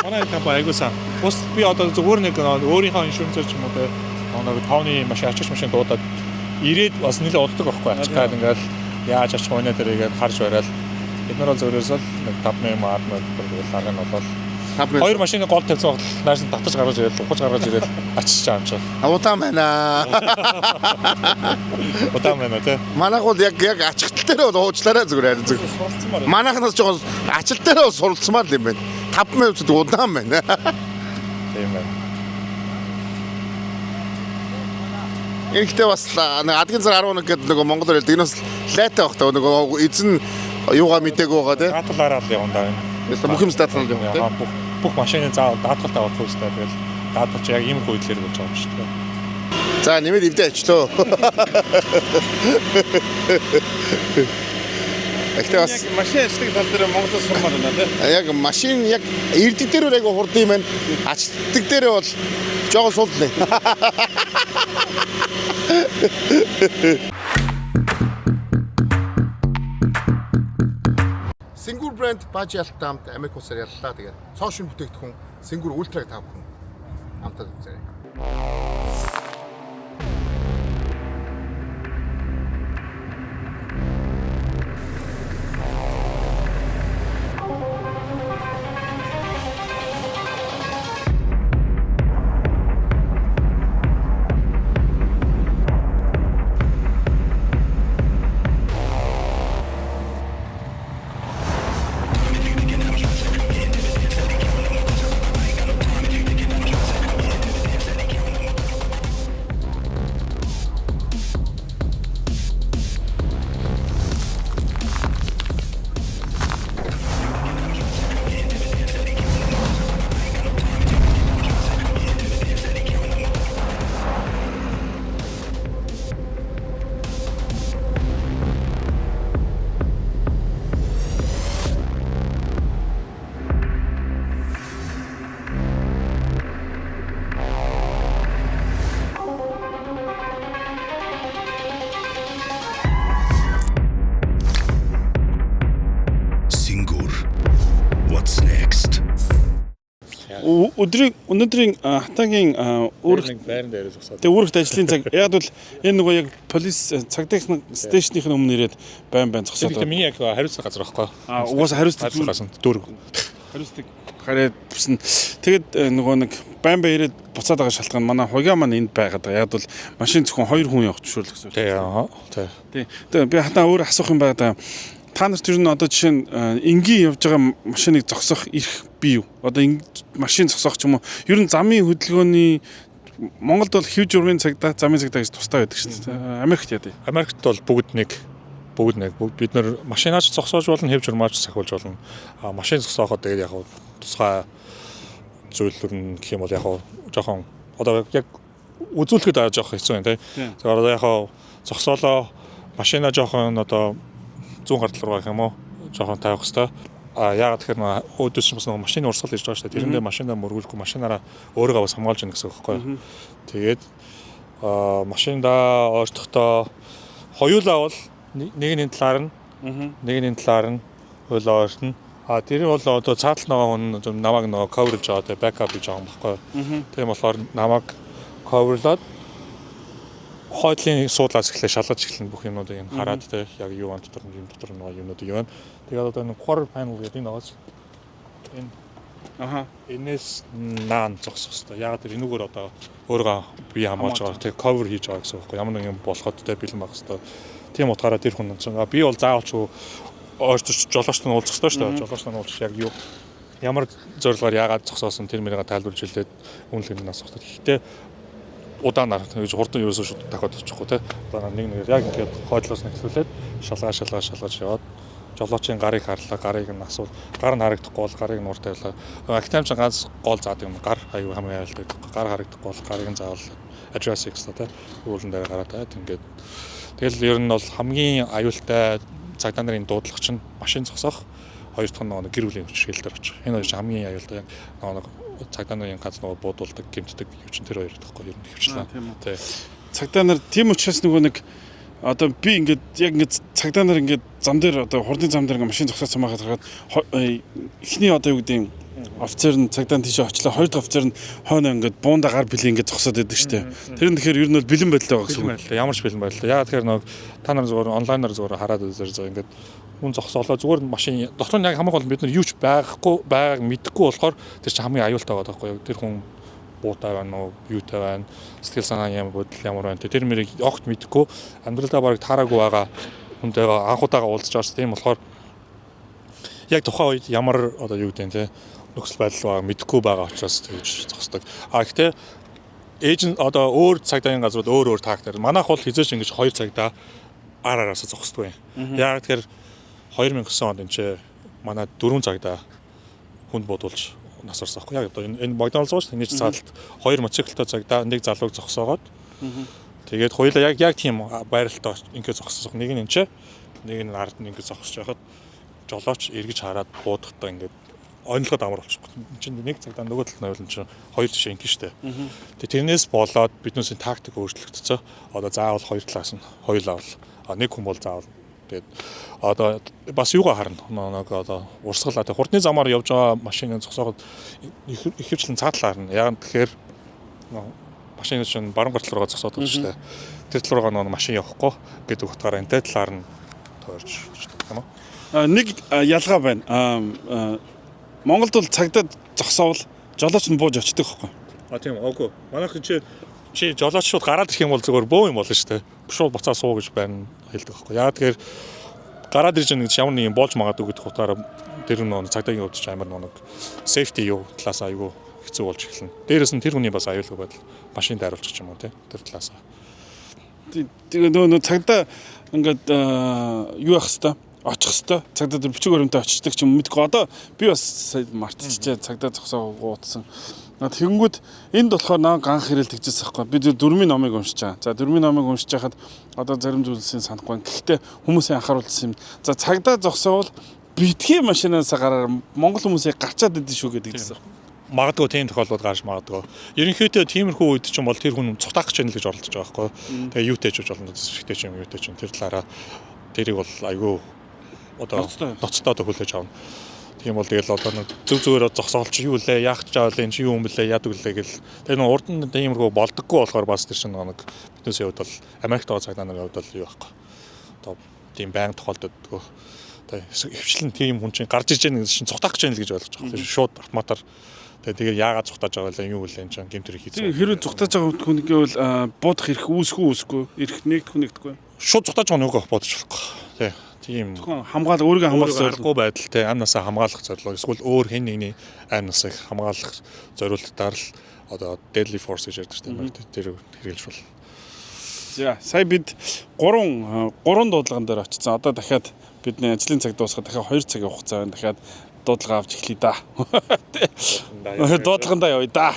Манай компани айгуу сан. Бус би одоо зүгээр нэг өөрийнхөө иншүрэнсээр ч юм уу те нэг тооны машин ачаач машин дуудаад ирээд бас нэлээд уддаг байхгүй ачих гад ингээл яаж ачих вэ тэрийгээд харж барайл. Бид нар бол зөвхөөс л нэг 5 минут 10 минут тэгэл арга нь болол. Хоёр машины гол тавьсан багт нааш нь татаж гаргаж ирэл, ухаж гаргаж ирэл ачиж байгаа юм чи. Удаан байна. Удаан байна тий. Манайх бол яг ачигтал дээр бол уучлаарай зүгээр харин зүгээр. Суралцмаар. Манайхнаас жоохон ачил дээр бол суралцмаар л юм байна. 5 минут удаан байна. Тийм байна. Энгтээ бас нэг адгийн зар 11 гэдэг нөгөө монголоор хэлдэг. Энэ бас лайтай баг та нөгөө эзэн юугаа мдээгүй байгаа тий. Даатгалаараа л явна даа энэ. Бүх юм даатгал явна тий. Бүх машины заавал даатгалтай болох хэрэгтэй. Тэгэл даатгалч яг ийм хүйдлэр болж байгаа юм шүү дээ. За нэмээд эвдээ очлоо. Гэхдээ бас машин ажилладаг тал дээр Монголоос сурмаар байна тий. Яг машин яг ирдэг дээр бол айгу хурдан юм байна. Ачдаг дээр бол жоохон суулна. Сингур брэнд бааж ялттай хамт Америк улсаар яллаа. Тэгээд цоо шин бүтээгдэхүүн Сингур ультраг та бүхэн амтаад үзээрэй. What's next? Өдрийн өнөөдрийн хатагийн үүрэг байран дээр зогсоод. Тэгээ үүрэгт ажлын цаг яг бол энэ нөгөө яг полис цагдаагийн стейшнийх нь өмнө ирээд байн зогсоод. Тэгээ миний яг хариуцсан газар байхгүй. Аа угаасаа хариуцдаг газар дүүрэг. Хариуцдаг. Хараад бүсэн. Тэгэд нөгөө нэг байн байн ирээд буцаад байгаа шалтгаан манай хугаа маань энд байгаад байгаа. Яг бол машин зөвхөн хоёр хүн явах зөвшөөрлөсөн. Тий. Тий. Тий. Тэгээ би хатаа өөр асуух юм байгаа. Та нарт ер нь одоо жишээ нь энгийн явж байгаа машиныг зогсоох эрх бий юу? Одоо машин зогсоох ч юм уу? Ер нь замын хөдөлгөөний Монголд бол хэв журмын цагдаа, замын цагдаа гэж тусдаа байдаг шүү дээ. Америкт яа дий? Америкт бол бүгд нэг бид нар машинаач зогсоож болно, хэв журмаач сахиулж болно. А машин зогсооход тэгээд яг тусгай зүйлүүд нь гэх юм бол яг жоохон одоо яг үзүүлэхэд аа жоох хэцүү юм тий. Тэгэхээр одоо яг зогсоолоо машина жоохон одоо зүүн гар тал руу гэх юм уу жоохон тавих хэвээр. А яагаад тэгэхээр өөдөөс ч бас нөгөө машины урсгал ирж байгаа шүү дээ. Тэрэндээ машинаа мөргүүлэхгүй машинаараа өөрийгөө бас хамгаалж яах гэсэн үг байхгүй юу. Тэгээд машиндаа ойртохдоо хоёулаа бол нэг нь энэ талаар нь нэг нь энэ талаар нь хоёулаа ойртно. А тэр нь бол одоо цаатал нөгөө хүн намайг нөгөө cover лж байгаа те backup хийж байгаа юм баггүй. Тийм болохоор намайг cover лоод хойдлын суудлаас эхлээ шалгаж эхэлнэ бүх юмнуудыг нь хараад те яг юу ан дотор юм дотор нөгөө юмнуудыг юм. Тэгээд одоо нэг quarter panel гэдэг энэ байгаас энэ энэс наан зогсох хэвээр. Яагаад тэр энүүгээр одоо өөрийгөө бие хамгаалж байгаа те cover хийж байгаа гэсэн үг байхгүй. Ямар нэг юм болоход те бэлэн байх хэвээр. Тийм утгаараа тэр хүн чинь би бол заавалч ойртож жолоочтой уулзах хэвээр шүү дээ. Жолоочтой уулзах яг юу ямар зорилгоор яагаад зогсоосон тэр мэрийг тайлбарлаж хэлээд үнэлгээнд нь асуух. Гэхдээ удаанаар гэж хурдан ерөөсөө шууд дахиад очихгүй те. Удаанаар нэг нэгээр яг ингээд хойдлоос нь эхлүүлээд шалгаа шалгаа шалгаж яваад жолоочийн гарыг харлаа, гарыг нь асуул. Гар нь харагдахгүй бол гарыг нь урт тавилаа. Актем ч ганц гол заадаг юм. Гар аюу хамгийн аюултай. Гар харагдахгүй бол гарыг нь заавал address гэсэн те. Уулан дээр гараад байт ингээд. Тэгэл ер нь бол хамгийн аюултай цагдаа нарын дуудлага чинь машин зогсоох, хоёр дахь нь нөгөө гэр бүлийн хүчирхийлэл дээр очих. Энэ хоёр чинь хамгийн аюултай. Нөгөө цагдаа нарын ганц нөгөө буудулдаг, гэмтдэг юу чинь тэр хоёр гэхгүй ер нь хөвчлээ. Тий. Цагдаа нар тийм учраас нөгөө нэг одоо би ингээд яг ингээд цагдаа нар ингээд зам дээр одоо хурдны зам дээр ингээд машин зогсоосон байхад харахад эхний одоо юу гэдэг юм офицер нь цагдаа нь тийшээ очлоо, хоёр дахь офицер нь хойно ингээд буунда гар бэлээ ингээд зогсоод байдаг шүү дээ. Тэр нь тэгэхээр ер нь бол бэлэн байдалтай байгаа гэсэн үг. Ямар ч бэлэн байдалтай. Яагаад тэгэхээр нөгөө та нар зүгээр онлайнаар зүгээр хараад үзээр зөө ингээд хүн зогсоолоо зүгээр машин дотор нь яг хамгийн гол нь бид нар юу ч байхгүй байгааг мэдэхгүй болохоор тэр чинь хамгийн аюултай байгаа байхгүй юу. Тэр хүн буутай байна уу, юутай байна, сэтгэл санаа ямар бодол ямар байна. Тэр мэрийг огт мэдэхгүй амьдралдаа бараг таараагүй байгаа хүнтэйгээ анх удаага уулзж байгаа шүү. Тийм болохоор яг тухайн үед ямар одоо юу гэдэг нь те нөхцөл байдал байгаа мэдэхгүй байгаа учраас тэгж зогсдог. А гэхдээ эйжент одоо өөр цагдаагийн газрууд өөр өөр тактикээр манайх бол хизээч ингэж хоёр цагдаа ар араасаа зогсдгүй юм. Яг тэгэхээр 2009 онд энэ ч манай 4 цагдаа хүнд бодуулж нас орсон аахгүй. Яг одоо энэ McDonald's шүү дээ. Тэний цаадалд хоёр мотоциклтой цагдаа нэг залууг зогсоогоод тэгээд хоёулаа яг тийм байралтай ингэ зогссон. Нэг нь энэ ч нэг нь ард нь ингэ зогсож байхад жолооч эргэж хараад буудахтаа ингээд онилгод амар болчихгүй. Энд чинь нэг цагдаа нөгөө талд нь байвал энэ чинь хоёр жишээ ингэ штэ. Тэгээ тэрнээс болоод биднээсийн тактик өөрчлөгдсөн. Одоо заавал хоёр талаас нь хоёулаа бол нэг хүн бол заавал тэгээд одоо бас юугаа харна. Нэг одоо урсгал одоо хурдны замаар явж байгаа машины зогсоогод ихэвчлэн цаатлаа харна. Яг тэгэхээр машин чинь баруун гар тал руугаа зогсоод байгаа шүү дээ. Тэр тал руугаа нөгөө машин явахгүй гэдэг утгаараа энэ талаар нь тойрч юм уу? Нэг ялгаа байна. Монголд бол цагдаа зогсоовол жолооч нь бууж очдөг байхгүй. А тийм үгүй. Манайх чи жолооч шууд гараад ирэх юм бол зүгээр бөө юм болно шүү дээ. Шууд буцаа суу гэж байна хэлдэг байхгүй. Яагаад тэгэхээр гараад ирж байгаа гэж ямар нэг юм болж магадгүй гэдэг утгаараа тэр нөө цагдаагийн хувьд ч амар нэг safety юу талаас айгүй хэцүү болж эхэлнэ. Дээрээс нь тэр хүний бас аюулгүй байдал машин дайруулчих юм уу те тэр талаас. Тэгээ нөө цагдаа ингээд юу явах хэвээр очих хэвээр цагдаа дээр бичиг баримтаа очдог ч юм мэдгүй. Одоо би бас сая мартчихжээ цагдаа зогсоогоо утсан. Тэгэнгүүт энд болохоор наа ганх хэрэл тэгжээс байхгүй. Би зөв дөрмийн номыг уншиж байгаа. За дөрмийн номыг уншиж байхад одоо зарим зүйлсийг санахгүй. Гэхдээ хүмүүсийн анхааруулсан юм. За цагдаа зогсоовол битгий машинаас гараар монгол хүмүүсийг гарчаад идэв шүү гэдэг гэсэн. Магадгүй тийм тохиолдол гарч магадгүй. Ерөнхийдөө тиймэрхүү үед ч юм бол тэр хүн цутаах гэж байна л гэж оролдож байгаа байхгүй. Тэгээ юутэй ч болно, зэвсэгтэй ч юм юутэй ч юм тэр талаараа тэрийг бол айгүй одоо ноцтой одоо хүлээж авна. Тийм бол тэгэл одоо нэг зөв зүгээр зогсоолч юу лээ, яах гэж байгаа лээ, энэ чи юу юм бэлээ, яадаг лээ гэл. Тэгээ нэг урд нь тиймэрхүү болдоггүй болохоор бас тэр чинь нэг биднээсээ хувьд бол Америкт байгаа цагдаа нарын хувьд бол юу байхгүй. Одоо тийм байнга тохиолдодгоо. Тэ хвчлэн тийм хүн чинь гарч иж яах гэж чинь цухтаах гэж байна л гэж ойлгож байгаа. Тэр шууд автоматар тэгээ яагаад цухтааж байгаа вэ? Юу вэ энэ чинь гэмт хэрэг хийсэн. Тэгээ хэрвээ зүгтааж байгаа хүн гэвэл буудах эрх үүсэхгүй үүсэхгүй эрх нэгдэх нэгдэхгүй. Шууд цухтааж байгаа нүгөө бодож болохгүй. Тэ тийм Зөвхөн хамгаал өөрийгөө хамгаалах зорилго зорилго. байдалтай амь насаа хамгаалах зорилго эсвэл өөр хэн нэгний амь насыг хамгаалах зориултаар л одоо deadly force гэж ярьдаг тийм ээ. Тэр хэрэглэж бол. За сая бид гурван дуудлаган дээр очсон. Одоо дахиад бидний ажлын цаг дуусгаад дахиад 2 цагийн хугацаа байна. Дахиад дуудлага авч эхлэе да. Дуудлагандаа явъя да.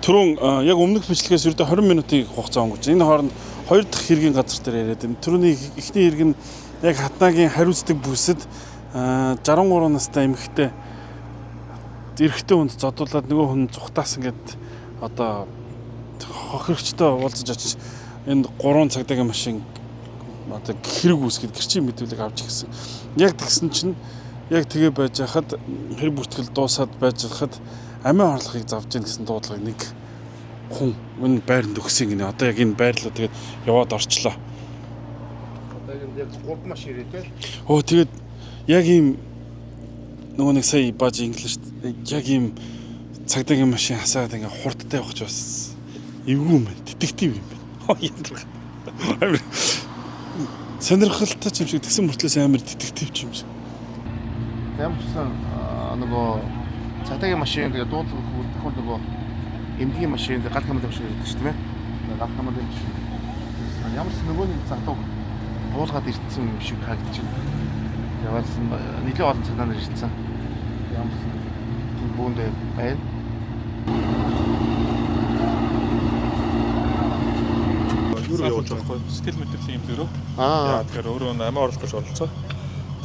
Түрүүн яг өмнөх бичлэгээс ердөө 20 минутын хугацаа өнгөрч. Энэ хооронд хоёр дахь хэргийн газар дээр яриад юм. Түрүүний эхний хэрэг нь яг Хатнагийн хариуцдаг бүсэд 63 настай эмэгтэй эрэгтэй хүнд зодуулаад нөгөө хүн зүхтаасан гэд одоо хохирогчтой уулзаж очиж энд 3 цагдаагийн машин одоо хэрэг үүсгэд гэрчийн мэдүүлэг авч ирсэн. Яг тэгсэн чинь яг тэгээ байж хахад хэрэг бүртгэл дуусаад байж хахад амиа хорлохыг завж гин гэсэн дуудлагыг нэг хүн энэ байранд өгсөн гинэ. Одоо яг энэ байрлал тэгээд яваад орчлоо. Одоо яг 3 машин ирээ те. Өө тэгээд яг ийм нөгөө нэг сая бааж инглиш яг ийм цагдаагийн машин хасаад ингээ хурдтай явах ч бас эвгүй юм байна. Детектив юм байна. Ядрах. Амар сонирхолтой ч юм шиг тэгсэн мөртлөөс амар детектив ч юм шиг. Ямар ч сан нөгөө цагдаагийн машин тэгээ дуудлага өгөх нөгөө эмнэлгийн машин гал хамаатын машин ирдэг шүү дээ. Гал хамаатын машин. Ямар ч нөгөө нэг залуу буулгаад ирсэн юм шиг харагдаж байна. Яваалсан нэлээд олон цагдаа нар ирсэн. Ямар ч тийм бүүндээ байна. Юу явуулж байгаа байхгүй сэтгэл мэдрэлийн юм дөрөв. Яа тэгэхээр өөрөө амиа орлох гэж оролцоо.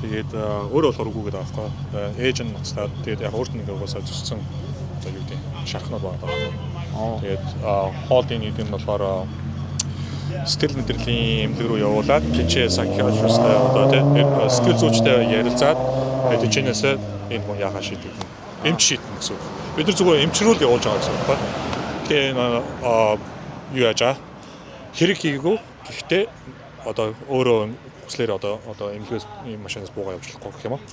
Тэгээд өөрөө болохоор үгүй гэдэг байгаа байхгүй. Ээж нь ноцтаад тэгээд яг өөрт нь ингээ угаасаа зүссэн одоо юу гэдэг шархнууд байгаа байхгүй. Тэгээд хоолын нэг юм болохоор сэтгэл мэдрэлийн эмнэлэг рүү явуулаад тэнцээ psychiatrist-тай одоо тийм сэтгэл зүйчтэй ярилцаад тэнцэнээсээ энэ хүн яхаа шийдэх юм. Эмч шийднэ гэсэн үг. Бид нар зүгээр эмч рүү л явуулж байгаа гэсэн үг байхгүй. Тэгээ юу яаж аа хэрэг хийгээгүй. Гэхдээ одоо өөрөө хүслээр одоо эмнэлгээс ийм машинаас буугаа явж болохгүй гэх юм уу?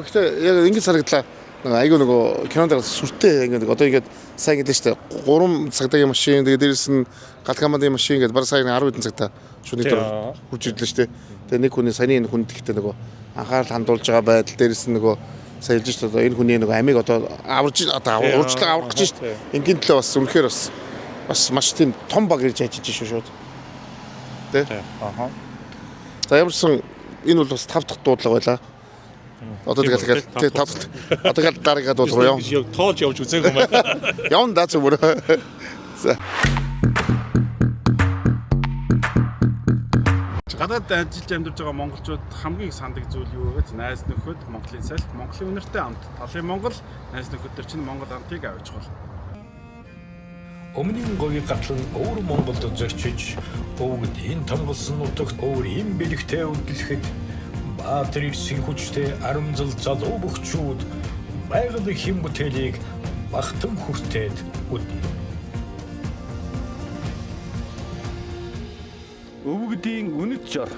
Гэхдээ яг ингэж харагдлаа. Нэг айгүй нөгөө кинонд сүртэй ингэ одоо ингээд сайн гэлээ штэ 3 цагдаагийн машин тэгээ дээрэс нь гал командын машин ингээд баг сайн 10 хэдэн цагтаа шүний дор хурж ирлээ штэ. Тэгээ нэг хүний саяны энэ хүн гэхдээ нөгөө анхаарал хандуулж байгаа байдал дээрэс нь нөгөө сайн хэлж штэ одоо энэ хүний нөгөө амийг одоо аварж одоо урьдчилан аврах гэж штэ. Энгийн төлөө бас үнэхээр бас маш тийм том баг ирж ажиллаж шүү шууд. Тэ? Аха. За ямарсан энэ бол бас 5 дахь дуудлага байлаа. Одоо тэгэл тэгээ 5 дахь. Одоо тэгэл дараагийн дуудлага руу яв. Тоолж явж үзээгүй юм байна. Явна да зүгээр. За. Гадаад ажиллаж амьдарч байгаа монголчууд хамгийн их сандаг зүйл юу вэ гэвэл найз нөхөд Монголын салхи, Монголын үнэртэй амт, талын Монгол найз нөхөд төр чинь Монгол амтыг авчихвал. Өмнөний говийн гатлан өвөр Монголд зөрчиж, өвгөд энэ томголсон нутагт өвөр им бэлэгтэй үдлэхэд Баатар ирсэн хүчтэй арамзал залуу бөхчүүд байгалийн хэм бүтээлийг багтан хүртээд үднэ. Өвгдийн үнэт жор,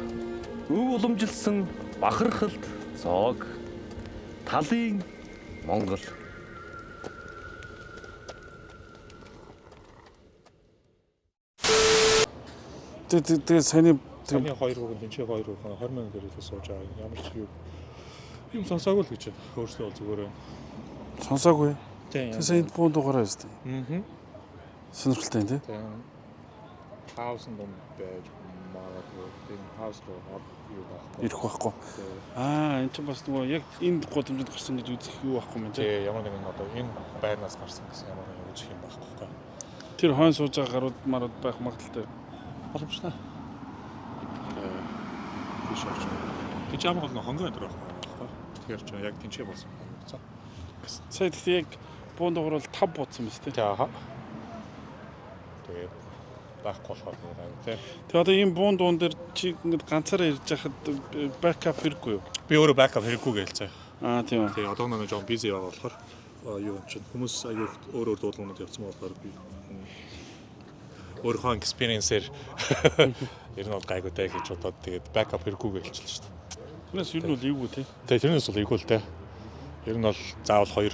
өв уламжилсан бахархалт зоог, талын Монгол. Тэгээ саяны Таны хоёр хүүхэн тэнцээ хоёр хүүхэн 20 мянган дээрээ сууж байгаа. Ямар ч юм сонсоогүй л гэж байна. Өөрсдөө бол зүгээр байна. Сонсоогүй. Тийм. Тэгээ сая буу дугаараа өстэй. Аа. Сонирхолтой юм тий. Тийм. Хаус дом байж магадгүй. Тийм хаус руу юу байхгүй. Ирэх байхгүй. Аа энэ чинь бас нөгөө яг энд гудамжинд гарсан гэж үзэх юу байхгүй юм тий. Тийм ямар нэгэн одоо энэ байрнаас гарсан гэсэн ямар нэгэн үзэх юм байхгүй байхгүй. Тэр хойно сууж байгаа гарууд марууд байх магадaltaй. Боломжтой. Тийш орж. Тэг жам гол нь хонгоо энэ байхгүй. Тэгэхээр ч яг тэнцээ болсон байна. Сая тэгтээ яг буун дугаар бол 5 буудсан биз дээ. Аа. Тэгээд байхгүй болохоор юм тий. Тэгээ одоо ийм буун дуун дээр чи ингээд ганцаараа ирж байхад backup хэрэггүй юу? Би өөрөө backup хэрэггүй гэлцээ. Аа тийм үү. Тэгээ одоо нэг жоон busy байгаа болохоор юу юм чинь хүмүүс аюу өөр өөр дуудлагууд явцсан болохоор би Өөрийнхөө experience-ээр ер нь бол гайгүй дээ гэж бодоод тэгээд backup хэрэггүйгээ хэлчихлээ шүү дээ. Тэрнээс ер нь бол эвгүй тий. Тэгээ тэрнээс бол эвгүй л дээ. Ер нь бол заавал 2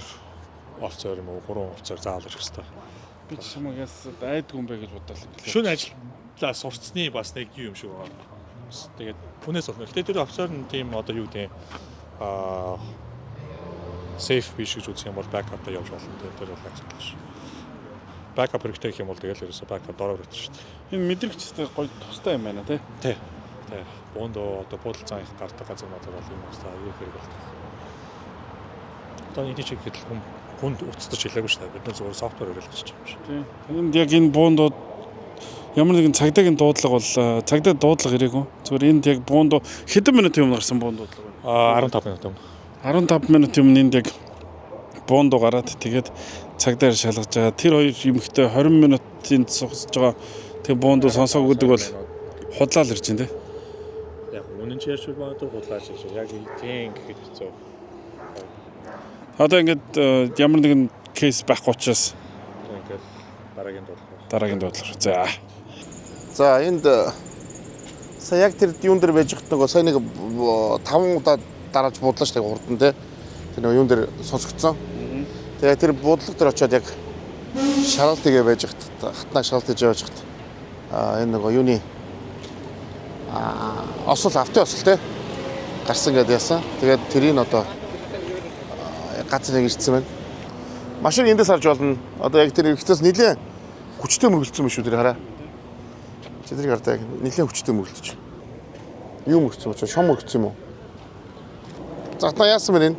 офицер юм уу 3 офицер заавал ирэх хэрэгтэй. Би ч чамагаас айдгүй юм бэ гэж бодлоо. Шөнө ажиллаа сурцсны бас нэг юм шиг байгаа. Тэгээд хүнээс болно. Гэтэ тэр офицер нь тийм одоо юу гэдэг safe биш гэж үзэх юм бол backup-та явж болно. Тэр бол асуудал биш. Backup хэрэгтэй гэх юм бол тэгэл ерөөсө backup дороо хэрэгтэй шүү дээ. Энэ мэдрэгчтэй гоё тустай юм байна тий. Тий. Тий. Буунд одоо буудал зан их гардаг газар мазар бол юм уустай аюу хэрэг болдог. Одоо нэг чиг гэтэл хүн хүнд уцтаж хэлээгүй шүү дээ. Бид нар зөвхөн software хэрэглэж байгаа юм шиг. Тий. Энд яг энэ буундууд ямар нэгэн цагдаагийн дуудлага бол цагдаа дуудлага ирээгүй. Зүгээр энд яг буунд хэдэн минутын өмнө гарсан буунд дуудлага вэ? 15 минут өмнө. 15 минутын өмнө энд яг буунд гараад тэгээд цагдаа шалгаж байгаа. Тэр хоёр эмэгтэй 20 минутын зогсож байгаа. Тэгээ буунд сонсоогүй гэдэг бол худлаа л ирж байна тий. Яг үнэн ч ярьж магадгүй худлаа ч ярьж. Яг тийм гэхэд хэцүү. Одоо ингээд ямар нэгэн case байхгүй учраас ингээд дараагийн дуудлага. Дараагийн дуудлага. За. За энд сая яг тэр юун дээр байж хат нөгөө сая нэг 5 удаа дарааж буудлаа шүү дээ хурдан те. Тэр нөгөө юун дээр сонсогдсон. Тэгээ тэр буудлага дээр очиод яг шалгалт хийгээ байж хат хатнаа шалгалт хийж байж хат энэ нөгөө юуны осол автын осол те гарсан гэдээ яасан. Тэгээд тэрийг одоо газар нэг ирсэн байна. Машин эндээс харж болно. Одоо яг тэр ихтээс нэлээд хүчтэй мөргөлдсөн юм шүү тэр хараа. Тэдрийг хардаа яг нэлээд хүчтэй мөргөлдөж. Юу мөргөцсөн бэ? Шом мөргөцсөн юм уу? За та яасан бэ энэ?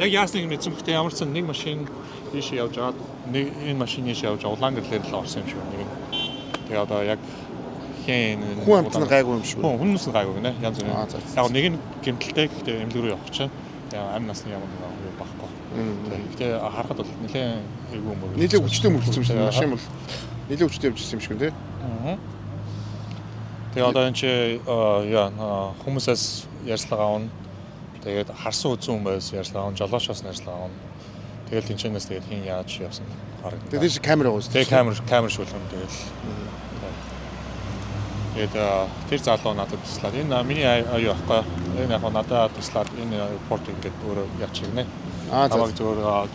Яг яасныг мэдсэн гэхдээ ямар ч сан нэг машин ийш явж аваад нэг энэ машин ийш явж улаан гэрлээр л орсон юм шиг нэг нь. Тэгээ одоо яг хэн хүн амт нь гайгүй юм шиг. Хүн хүмүүс нь гайгүй гинэ. Янз бүрийн. Яг нэг нь гэмтэлтэй гэхдээ эмнэлэг рүү явах чинь. Тэгээ амь насны ямар нэг юу байхгүй. Гэхдээ харахад бол нэлээд эвгүй юм. Нэлээд хүчтэй мөргөлдсөн юм шиг машин бол нэлээд хүчтэй явж ирсэн юм шиг тий. Тэгээ одоо энэ чи яа хүмүүсээс ярьцлага авна. Тэгээд харсан үзсэн хүмүүс ярьцлага авна, жолоочоос ярьцлага авна. Тэгэл тэнчэнээс тэгээд хин яаж явсан харагдана. Тэгээд тийш камер байгаа шүү. Тэгээд камер шүүлгэн тэгэл. Тэгээд тэр залуу надад туслаад энэ миний аюу ахгүй. Энэ яг надад туслаад энэ report ингээд өөрөө явчих гинэ. Намайг зөвөр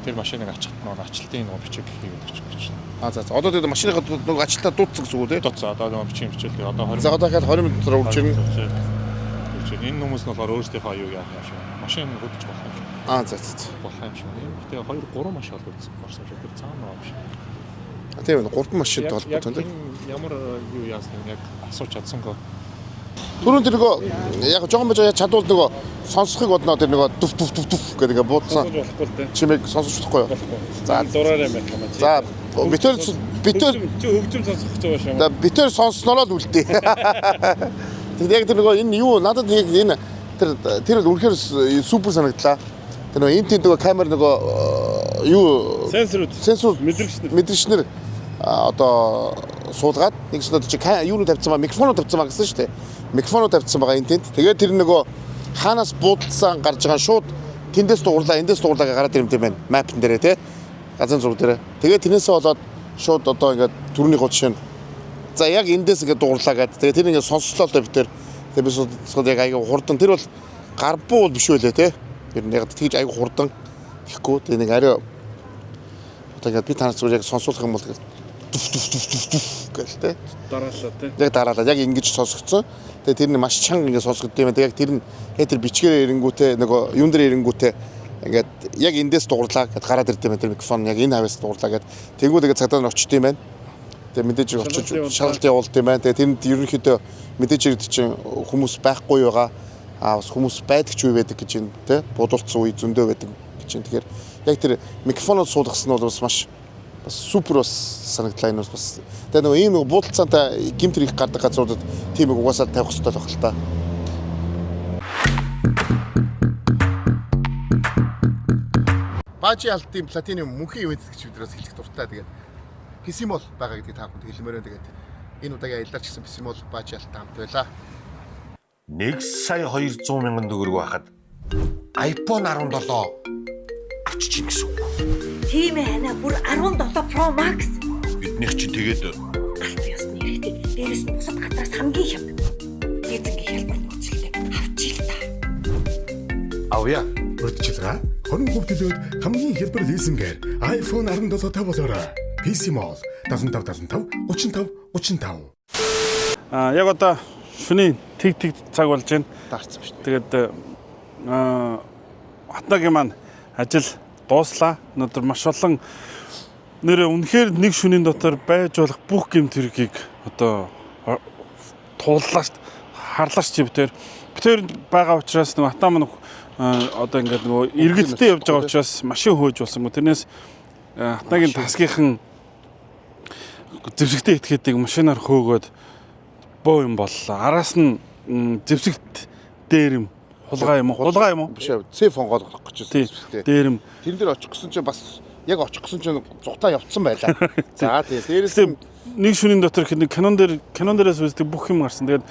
тэр машиныг ачихт нөгөө ачлалтын нөгөө бичиг хийгээд өгч гэж. За. Одоо тэгээд машиныхаа нөгөө ачлалтаа дуудсан гэсэн үг үү те? Дуудсан. Одоо нөгөө бичиг бичээл одоо 20. За одоо дахиад 20 минут дотор үрж ирнэ. Үрж ирнэ. Энэ хүмүүс нь болохоор өөрсдийнхөө аюуг яах юм шиг. Машин хөдөлж болох юм шиг. За. Болох юм шиг. Гэтэ 2 3 машин холбогдсон орсон юм шиг. Тэр цаана юм шиг. Тийм ээ 3 машинтай холбоотой тийм. Ямар юу яасан яг асууж чадсангүй. Түрүүн тэр нөгөө яг жоохон байж чадвал нөгөө сонсохыг бодноо тэр нөгөө дүф дүф дүф дүф гэдэг ингээ буудсан. Сонсож болохгүй л дээ. Чимээг сонсож болохгүй юу? За дураарай мэн камаа. За битэр чи хөгжим сонсох гэж байгаа юм. За битэр сонсснороо л үлдээ. Тэгэд яг тэр нөгөө энэ юу надад яг энэ тэр бол үнэхээр супер санагдлаа. Тэр нөгөө энэ тэнд нөгөө камер нөгөө юу сенсор мэдрэгчнэр одоо суулгаад нэгснээр чи юунуу тавьсан ба микрофоноо тавьсан ба гэсэн шүү дээ. Микрофоноо тавьсан байгаа энэ тэнд. Тэгээд тэр нөгөө хаанаас буудалсан гарч байгаа шууд тэндээс дуугарлаа, эндээс дуугарлаа гэж гараад ирэмтэй байна. Мапн дээрээ тий. Газрын зураг дээрээ. Тэгээд тэрнээсээ болоод шууд одоо ингээд түрүүний жишээ нь за яг эндээс ингээд дуугарлаа гэдэг. Тэгээд тэр ингээд сонсслоо л дээ бид тэр. Тэгээд би сонсоход яг аяга хурдан тэр бол гарбуу бол биш байлээ тий. Тэр нь яг тэгж аяга хурдан тэгэхгүй. Тэгээд нэг арай одоо ингээд би танаас зүгээр яг сонсуулах юм бол тэгээд дүф дүф дүф дүф дүф гэл тэ. Дараалаа тий. Яг дараалаа. Яг ингэж сонсогдсон. Тэгээ тэр нь маш чанга ингэ сонсогдсон юм. Тэгээ яг тэр нь яг тэр бичгээр эрэнгүүтээ нөгөө юун дээр эрэнгүүтээ ингээд яг эндээс дугарлаа гэд гараад ирд юм байна. Тэр микрофон яг энэ хавьяас дугарлаа гэд. Тэнгүүд ингээд цагдаа нар очт юм байна. Тэгээ мэдээж очиж шалгалт явуулд юм байна. Тэгээ тэрэнд ерөнхийдөө мэдээж ирд чинь хүмүүс байхгүй байгаа. Аа бас хүмүүс байдаг ч үе байдаг гэж юм тэ. Будуулсан үе зөндөө байдаг гэж юм. Тэгэхээр яг тэр микрофонод суулгасан нь бол бас маш бас супер бас санагдлаа энэ бас. Тэгээ нөгөө ийм нөгөө буудалцаантай гэмт хэрэг гардаг газруудад тийм их угаасаа тавих хэрэгтэй байх л та. Баажи алтын платиниум мөнхийн ивент гэж биднээс хэлэх дуртай. Тэгээд Писимол байгаа гэдгийг та бүхэнд хэлмээр байна. Тэгээд энэ удаагийн аяллаар ч гэсэн Писимол Баажи алттай хамт байлаа. 1 сая 200 мянган төгрөг байхад iPhone 17 авчиж гин гэсэн үг. Тийм ээ ханаа бүр 17 Pro Max. Биднийх чи тэгээд Дээрэс нь бусад газраас хамгийн хямд. Лизингийн хялбар нөхцөлтэй авчий л та. Авъя. Урьдчилгаа 20% төлөөд хамгийн хялбар лизингээр iPhone 17 та болоорой. PC Mall 75 75 35 35. А яг одоо шөнийн тэг тэг цаг болж байна. Дарцсан шүү дээ. Тэгээд Хатнагийн маань ажил дууслаа. Өнөөдөр маш олон нэрээ үнэхээр нэг шөнийн дотор байж болох бүх гэмт хэргийг одоо тууллаа шүү дээ. Харлаа шүү дээ. Битээр байгаа учраас нөгөө хатаа маань одоо ингээд нөгөө иргэдтэй явж байгаа учраас машин хөөж болсонгүй. Тэрнээс хатнагийн тасгийнхан зэвсэгтэй итгэдэг машинаар хөөгөөд боо юм боллоо. Араас нь зэвсэгт дээр юм хулгай юм уу? Хулгай юм уу? Биш ээ. Цэф онгойлгох гэж байсан. Дээр юм. Тэрэн дээр очих гэсэн чинь бас яг очих гэсэн чинь зугтаа явцсан байлаа. За тий. Дээрээс нь нэг шөнийн дотор нэг кинон дээр кинон дээрээс үздэг бүх юм гарсан. Тэгээд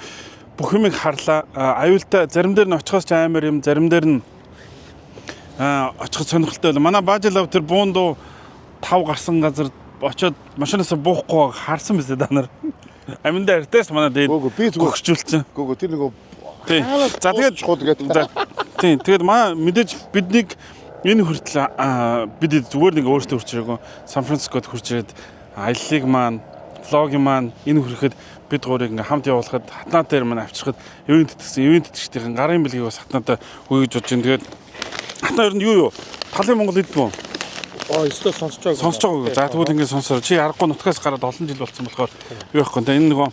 бүх юмыг харлаа. Аюултай зарим дээр нь очихоос ч амар юм, зарим дээр нь очиход сонирхолтой байлаа. Манай Баажлав тэр буундуу 5 гарсан газар очиод машинаас буухгүй харсан биз дээ та нар. Аминдаа арьтаас манай дээр би зүгээр гөгчүүлсэн. Гөө тэр нөгөө тий. За тэгээд чухал гэдэг. За тий. Тэгээд манай мэдээж биднийг энэ хүртэл бид зүгээр нэг өөртөө хүрч ирээгүй. Сан Францискод хүрч ирээд аяллыг маань, влогийн маань энэ хүрэхэд бид гурыг ингээм хамт явуулахад хатнаа дээр маань авчирхад ивент тэтгэсэн. Ивент тэтгэжтийн гарын бэлгийг бас хатнаадаа өгье гэж бодож байна. Тэгээд хатнаа ер нь юу юу? Талын Монгол иддэг үү? Оо, өстө сонсож байгаа. Сонсож байгаагүй. За тэгвэл ингээд сонсороо. Чи аргагүй нутгаас гараад олон жил болсон болохоор юу яахгүй. Тэгээ энэ нөгөө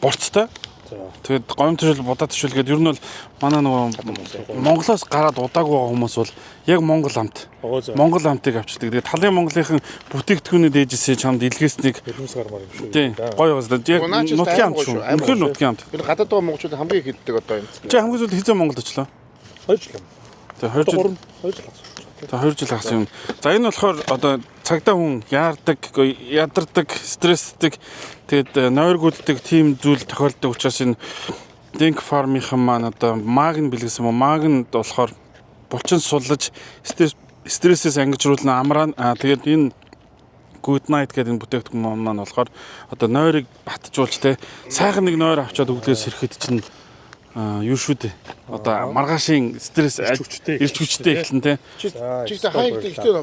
борцтой. Тэгээд гомдшил будаа төшөл гэдэг ер нь бол манай нөгөө Монголоос гараад удаагүй байгаа хүмүүс бол яг Монгол амт. Монгол амтыг авчирдаг. Тэгээд талын Монголынхан бүтээгдэхүүний дээжсээ чамд илгээснийг Хөлмөс гармаар юм шүү. Тийм. Гоё бас. Яг нутгийн амт шүү. Үнэхээр нутгийн амт. Тэр гадаад байгаа монголчууд хамгийн их иддэг одоо юм. Чи хамгийн сүүлд хизээ Монголд очлоо? 2 жил. Тэгээ 2 жил. 2 жил хагас. За 2 жил хагас юм. За энэ болохоор одоо цагдаа хүн яардаг, ядардаг, стрессдэг, тэгээд нойргүйддэг тийм зүйл тохиолддог учраас энэ Dink Farm-ийнхан маань одоо магн бэлгэсэн юм. Магн болохоор булчин суллаж стрессээс ангижруулна, амраа. Тэгээд энэ Good night гэдэг энэ бүтээгдэхүүн маань болохоор одоо нойрыг батжуулж те сайхан нэг нойр авчаад өглөөс ирэхэд чинь юу шүү дээ. Одоо маргаашийн стресс Ирч хүчтэй ирч хүчтэй эхлэн те. Чи чи хайг гэхдээ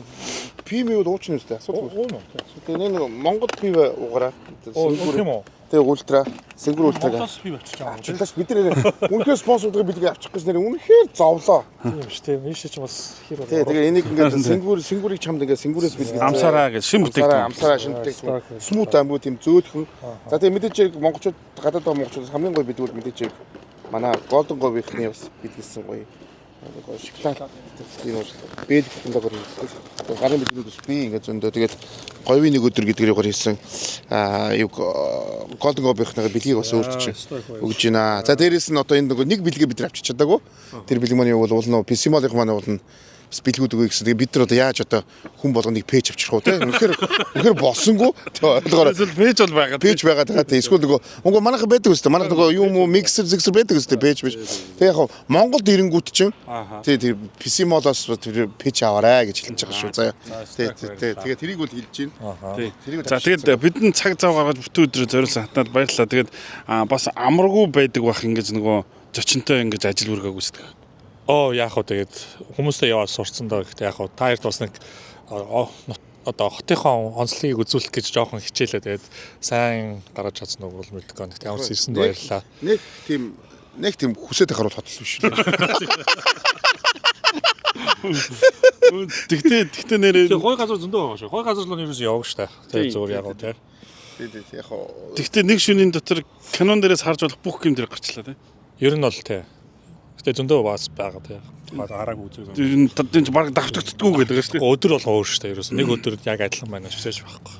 пив юу уучна үстэй. Асуудал. Уун уу. Тэгээ нэг Монгол пив уугараа. Оо, тийм үү? Тэгээ ультра, сэнгүр ультра. Монголоос пив авчиж байгаа юм. Авчлаач бид нэр үнэхээр спонсордыг бидгийг авчих гэж нэр үнэхээр зовлоо. Тийм шүү дээ. Ийшээ ч бас хэр бол. Тэгээ тэгээ энийг ингээд сэнгүр сэнгүрийг чамд ингээд сэнгүрээс бэлгэлээ. Амсараа гэж шин бүтээгдэхүүн. Амсараа шин бүтээгдэхүүн. Смут амгүй тийм зөөлхөн. За тэгээ мэдээж хэрэг монголчууд гадаад байгаа монголчууд хамгийн гоё бидгүүл мэдээж хэрэг манай Golden Gobi-ийн бас бэлгэлсэн гоё гоё шоколад тийм уу бэлэг хэмжээгээр хийсэн. Гарын бэлгүүд бас би ингээд зөндөө тэгээд говийн нэг өдөр гэдгээр югаар хийсэн аа юу Golden Gobi-ийн бэлгийг бас өөрт чинь өгж байна. За дээрэс нь одоо энэ нөгөө нэг бэлгээ бид нар авчиж чадаагүй. Тэр бэлэг маань юу бол уул нөө PC Mall-ын маань уул нь бас бэлгүүд өгье гэсэн. Тэгээ бид нар одоо яаж одоо хүн болгоныг пэйж авчрах уу те? Үнэхээр үнэхээр болсонгүй. Тэгээ ойлгоорой. Эсвэл пэйж бол байгаа. Пэйж байгаа та те. Эсвэл нөгөө үгүй манайхан байдаг өстэй. Манайх нөгөө юм уу миксер зиксер байдаг өстэй пэйж биш. Тэгээ яг Монголд ирэнгүүт чинь тий тэр PC Mall-оос тэр пэйж аваарай гэж хэлж байгаа шүү. За тий тий тэгээ тэрийг бол хэлж байна. Тий. Тэрийг За тэгээд бидний цаг зав гаргаж бүтэн өдрөө зориулсан хатнаад баярлалаа. Тэгээд бас амаргүй байдаг бах ингэж нөгөө зочинтой ингэж ажил үргээ гүйцэтгэх. Оо яах вэ тэгээд хүмүүстэй яваад сурцсан доо гэхдээ яах вэ та хоёрт бас нэг одоо хотынхоо онцлогийг үзүүлэх гэж жоохон хичээлээ тэгээд сайн гаргаж чадсан уу бол мэдгүй. Гэхдээ ямар ч ирсэнд баярлалаа. Нэг тийм нэг тийм хүсээд байхаар бол хотол биш. Тэгтээ нэрээ Тэгээ гой газар зөндөө байгаа шүү. Гой газар руу ерөөс яваг штэ. Тэгээд зүгээр яг уу тий. Тий тий яг хоо Тэгтээ нэг шөнийн дотор кинон дээрээс харж болох бүх юм дээр гарчлаа тий. Ер нь бол тий. Гэтэ зөндөө бас байгаа тий. Гарааг үзээ. Ер нь энэ баг давтагддаггүй гэдэг шүү дээ. Өдөр болго өөр штэ ерөөс нэг өдөр яг адилхан байна шивсэж байхгүй.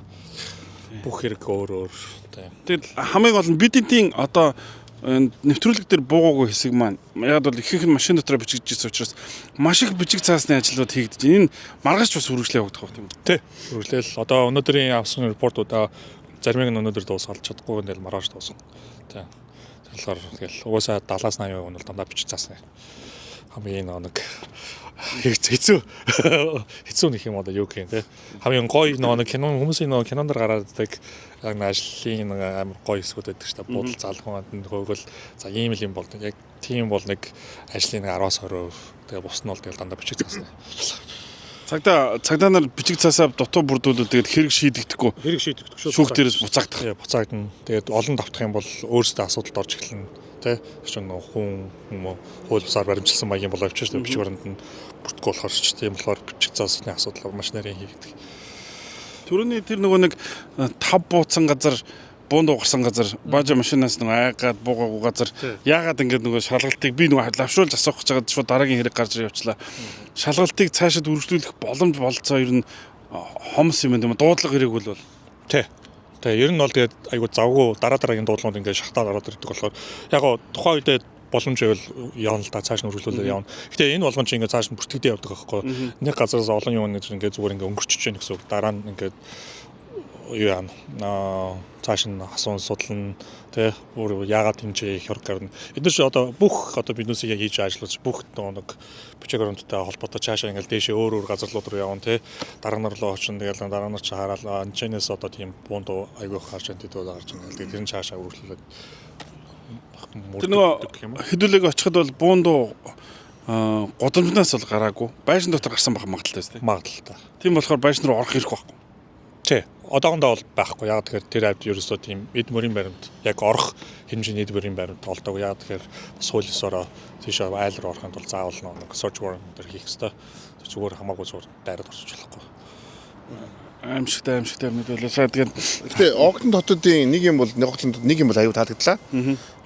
Бүх хэрэг өөр өөр тий. Тэгэл хамгийн гол нь бидний одоо нэвтрүүлэг дээр буугаагүй хэсэг маань яг бол ихэнх нь машин дотор бичигдэж ирсэн учраас маш их бичиг цаасны ажлууд хийгдэж байна. Энэ маргааш бас үргэлжлээ явагдах байх тийм үү? Тий. Үргэлжлээл одоо өнөөдрийн авсан репортуудаа заримыг нь өнөөдөр дуусгалж чадахгүй нь маргааш дуусна. Тий. Тэгэхээр тэгэл угаасаа 70-аас 80% нь бол дандаа бичиг цаасны Хамгийн нэг хэцүү хэцүү нэг юм одоо юу гэх юм те. Хамгийн гоё нэг кино хүмүүсийн нэг кинон дэр гараад идэг яг нэг ажлын нэг амар гоё хэсгүүд байдаг шүү дээ. Буудал залхуун хөөгөл за ийм л юм бол яг тийм бол нэг ажлын нэг 10-аас 20%, тэгээ бус нь бол тэгэл дандаа бичиг цаасна. Цагдаа нар бичиг цаасаа дутуу бүрдүүлвэл тэгээд хэрэг шийдэгдэхгүй. Хэрэг шийдэгдэхгүй шүү. Шүүх дээрээс буцаагдах. Буцаагдана. Тэгээд олон давтах юм бол өөрсдөө асуудалд орж эхэлнэ. Тэ? Тэр чинь хүн юм уу хууль бусаар баримтчилсан маягийн болоо явчих шүү дээ. Бичиг баримт нь бүртгэхгүй болохоор ч тийм болохоор бичиг цаасны асуудал маш нарийн хийгддэг. Түрүүний тэр нөгөө нэг тав бууцсан газар, буунд угарсан газар, баажа машинаас нөгөө айгаад буугаагүй газар яагаад ингэж нөгөө шалгалтыг би нөгөө лавшруулж асуух гэж байгаад шууд дараагийн хэрэг гарч явчлаа. Шалгалтыг цаашид үргэлжлүүлэх боломж болцоо ер нь хомс юм байна. Дуудлага хэрэг бол Тий. Тэгээ ер нь бол тэгээд айгу завгүй дараа дараагийн дуудлагууд ингээд шахтаад ороод ирдэг болохоор яг гоо тухайн үедээ боломж байвал явна л да, цааш нь үргэлжлүүлээ явна. Гэтэ энэ болгон чи ингээд цааш нь бүртгэдэй явдаг байхгүй. Нэг газараас олон юм нэг ингээд зүгээр ингээд өнгөрчөж яах гэсэн үг. Дараа нь ингээд юу яана цааш нь асуун судлана тий өөр яагаад хэмжээ их хөрг гарна. Эдгээр чи одоо бүх одоо биднээсийг яг хийж ажиллаж бүх нэг бичиг баримттай холбоотой цаашаа ингээл дээшээ өөр өөр газарлууд руу явна тий дараа нар руу очин тэгэл дараа нар чи хараал анчэнээс одоо тийм буунд айгүй их гарч энэ тэд гарч ингээл тэр нь цаашаа үргэлжлүүлээд тэр нөгөө хэдүүлэг очиход бол буунд гудамжнаас бол гараагүй байшин дотор гарсан байх магадлалтай тий. Магадлалтай. Тийм болохоор байшин руу орох хэрэг байхгүй. Тий. Одоохондоо бол байхгүй. Яг тэгэхээр тэр авд ерөөсөө тийм эд мөрийн баримт яг орох хэмжээний эд мөрийн баримт олдоогүй. Яг тэгэхээр бас хууль ёсороо тийшээ айл руу орохын тулд заавал нэг search warrant дээр хийх ёстой. Зүгээр хамаагүй зүгээр дайраад орчих болохгүй. Аимшигтай аимшигтай мэдээлэл. Тэгээд Гэтэ Окленд хотуудын нэг юм бол Окленд нэг юм бол аюу таалагдлаа.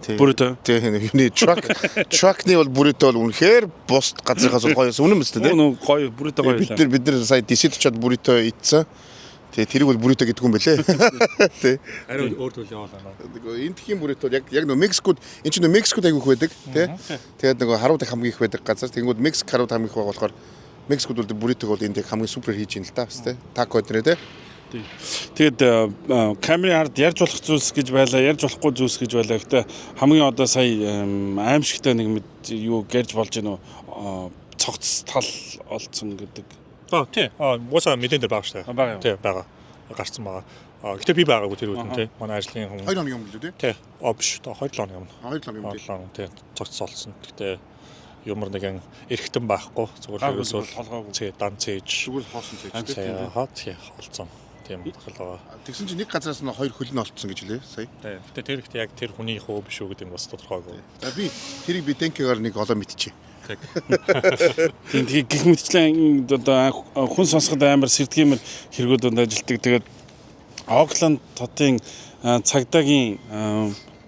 Тий. Буррито. Тий, юуны truck-ны бол буррито бол үнэхээр бусд газрынхаас бол гоё байсан. Үнэн мэт тий. Нөө гоё буррито гоё байлаа. Бид нар сая DC-д очиод буррито идсэн. Тий, тэрийг бол буррито гэдэг юм бэлээ. Тий. Ариу өөр төрлийн хоол байна. Эндхийн буррито яг яг нөө Мексикод энэ чинь нөө Мексикод аягүй их байдаг тий. Тэгээд нөгөө харууд их хамгийн их байдаг газар. Тэнгүүд Мексик харууд хамгийн их байгаа болохоор Мексикод бол бурритог бол энд яг хамгийн супер хийж ин л та бас тий. Тако өдрөө тий. Тэгээд камерын ард ярьж болох зүйлс гэж байлаа, ярьж болохгүй зүйлс гэж байлаа. Гэхдээ хамгийн одоо сая аимшигтай нэг юу гэрж болж гинөө цогц тал олцсон гэдэг. Аа тий. Уусаа мэдэн дээр байгаа шүү дээ. Тий, байгаа. Гарцсан байгаа. Гэтэ би байгаагүй тэр үед нь тий. Манай ажлын хүн 2 хоногийн өмнө лүү тий. Тий. Биш. 2 7 хоногийн өмнө. 2 7 хоногийн өмнө. 2 7 хоног тий. Цогц олсон. Гэтэ ямар нэгэн эргэтэн байхгүй. Зүгээр л ерөөсөө цээ дан цээж. Зүгээр л хоосон цээж тий. Аа тий олцсон. Тийм тохиолдол байгаа. Тэгсэн чинь нэг газараас нь хоёр хөл нь олцсон гэж лээ сая. Тий. Гэтэ тэр ихтэй яг тэр хүний хөө биш үү гэдэг нь бас тодорхойгүй. За би тэрийг би денкегаар нэг олоо мэдчихье. Тийм тэгээ гих мэтчлэн одоо хүн сонсоход амар сэрдгиймэр хэрэгүүд донд ажилладаг. Тэгээд Окленд хотын цагдаагийн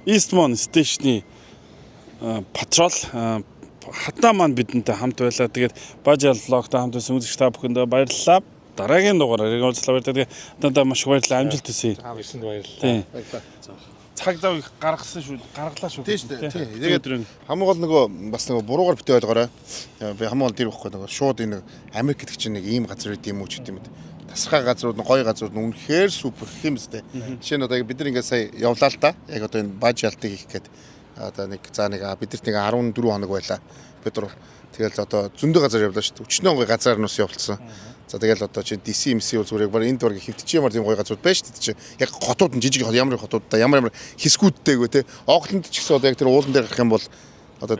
Eastmon Station-ы патрол хатаа маань бидэнтэй хамт байлаа. Тэгээд Бажал влогтой хамт байсан үзэгч та бүхэндээ баярлалаа. Дараагийн дугаараар уулзлаа. Тэгээд надад маш их баярлалаа. Амжилт хүсье. Ирсэнд баярлалаа. Баярлалаа. Цаг зав их гаргасан шүү. Гаргалаа шүү. Тийм шүү дээ. Тийм. Тэгээд хамгийн гол нөгөө бас нөгөө буруугаар битээ ойлгоорой. Би хамгийн гол тэр ихгүй нөгөө шууд энэ Америк гэдэг чинь нэг ийм газар байд юм уу ч гэдэг юм. Тасархай газрууд нь гоё газрууд нь үнэхээр супер тийм үстэй. Жишээ нь одоо бид нар ингээд сая явлаа л та. Яг одоо энэ баж ялтыг хийх гээд одоо нэг за нэг бидэрт нэг 14 хоног байлаа. Бид нар тэгэл одоо зөндөө газар явлаа шүү дээ. Өчнөө гоё газар нь бас явуулсан. За тэгэл одоо чи DC MC бол зүгээр яг баг энд баг хөвтөж ямар тийм гоё газрууд байна шүү дээ чи. Яг хотууд нь жижиг хот ямар хотууд да ямар ямар хэсгүүдтэйгүй те. Окленд ч гэсэн одоо яг тэр уулан дээр гарах юм бол одоо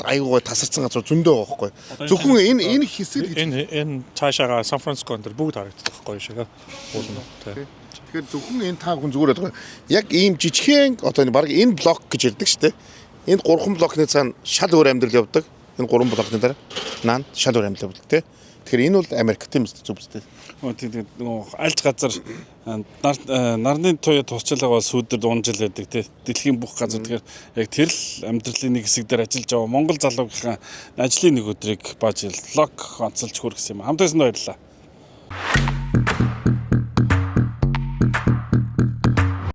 айгүй гоё тасарсан газар зөндөө байгаа байхгүй. Зөвхөн энэ энэ хэсэг гэж энэ энэ цаашаага Сан Франциско энэ бүгд харагддаг байхгүй шиг уулан те. Тэгэхээр зөвхөн энэ та хүн зүгээр ойлгоо. Яг ийм жижигхэн одоо энэ баг энэ блок гэж ярьдаг шүү дээ. Энэ гурван блокны цаана шал өөр амьдрал явдаг. Энэ гурван блокны дараа наан шал өөр амьдрал явдаг те. Тэгэхээр энэ бол Америк тийм үстэй зүг үстэй. Тийм нөгөө альж газар нарны туяа тусчлага бол сүүдэр унжил байдаг тий. Дэлхийн бүх газар тэгэхээр яг тэр л амьдралын нэг хэсэг дээр ажиллаж байгаа Монгол залуугийнхаа ажлын нэг өдрийг бааж влог онцолж хүргэсэн юм. Хамт байсан баярлалаа.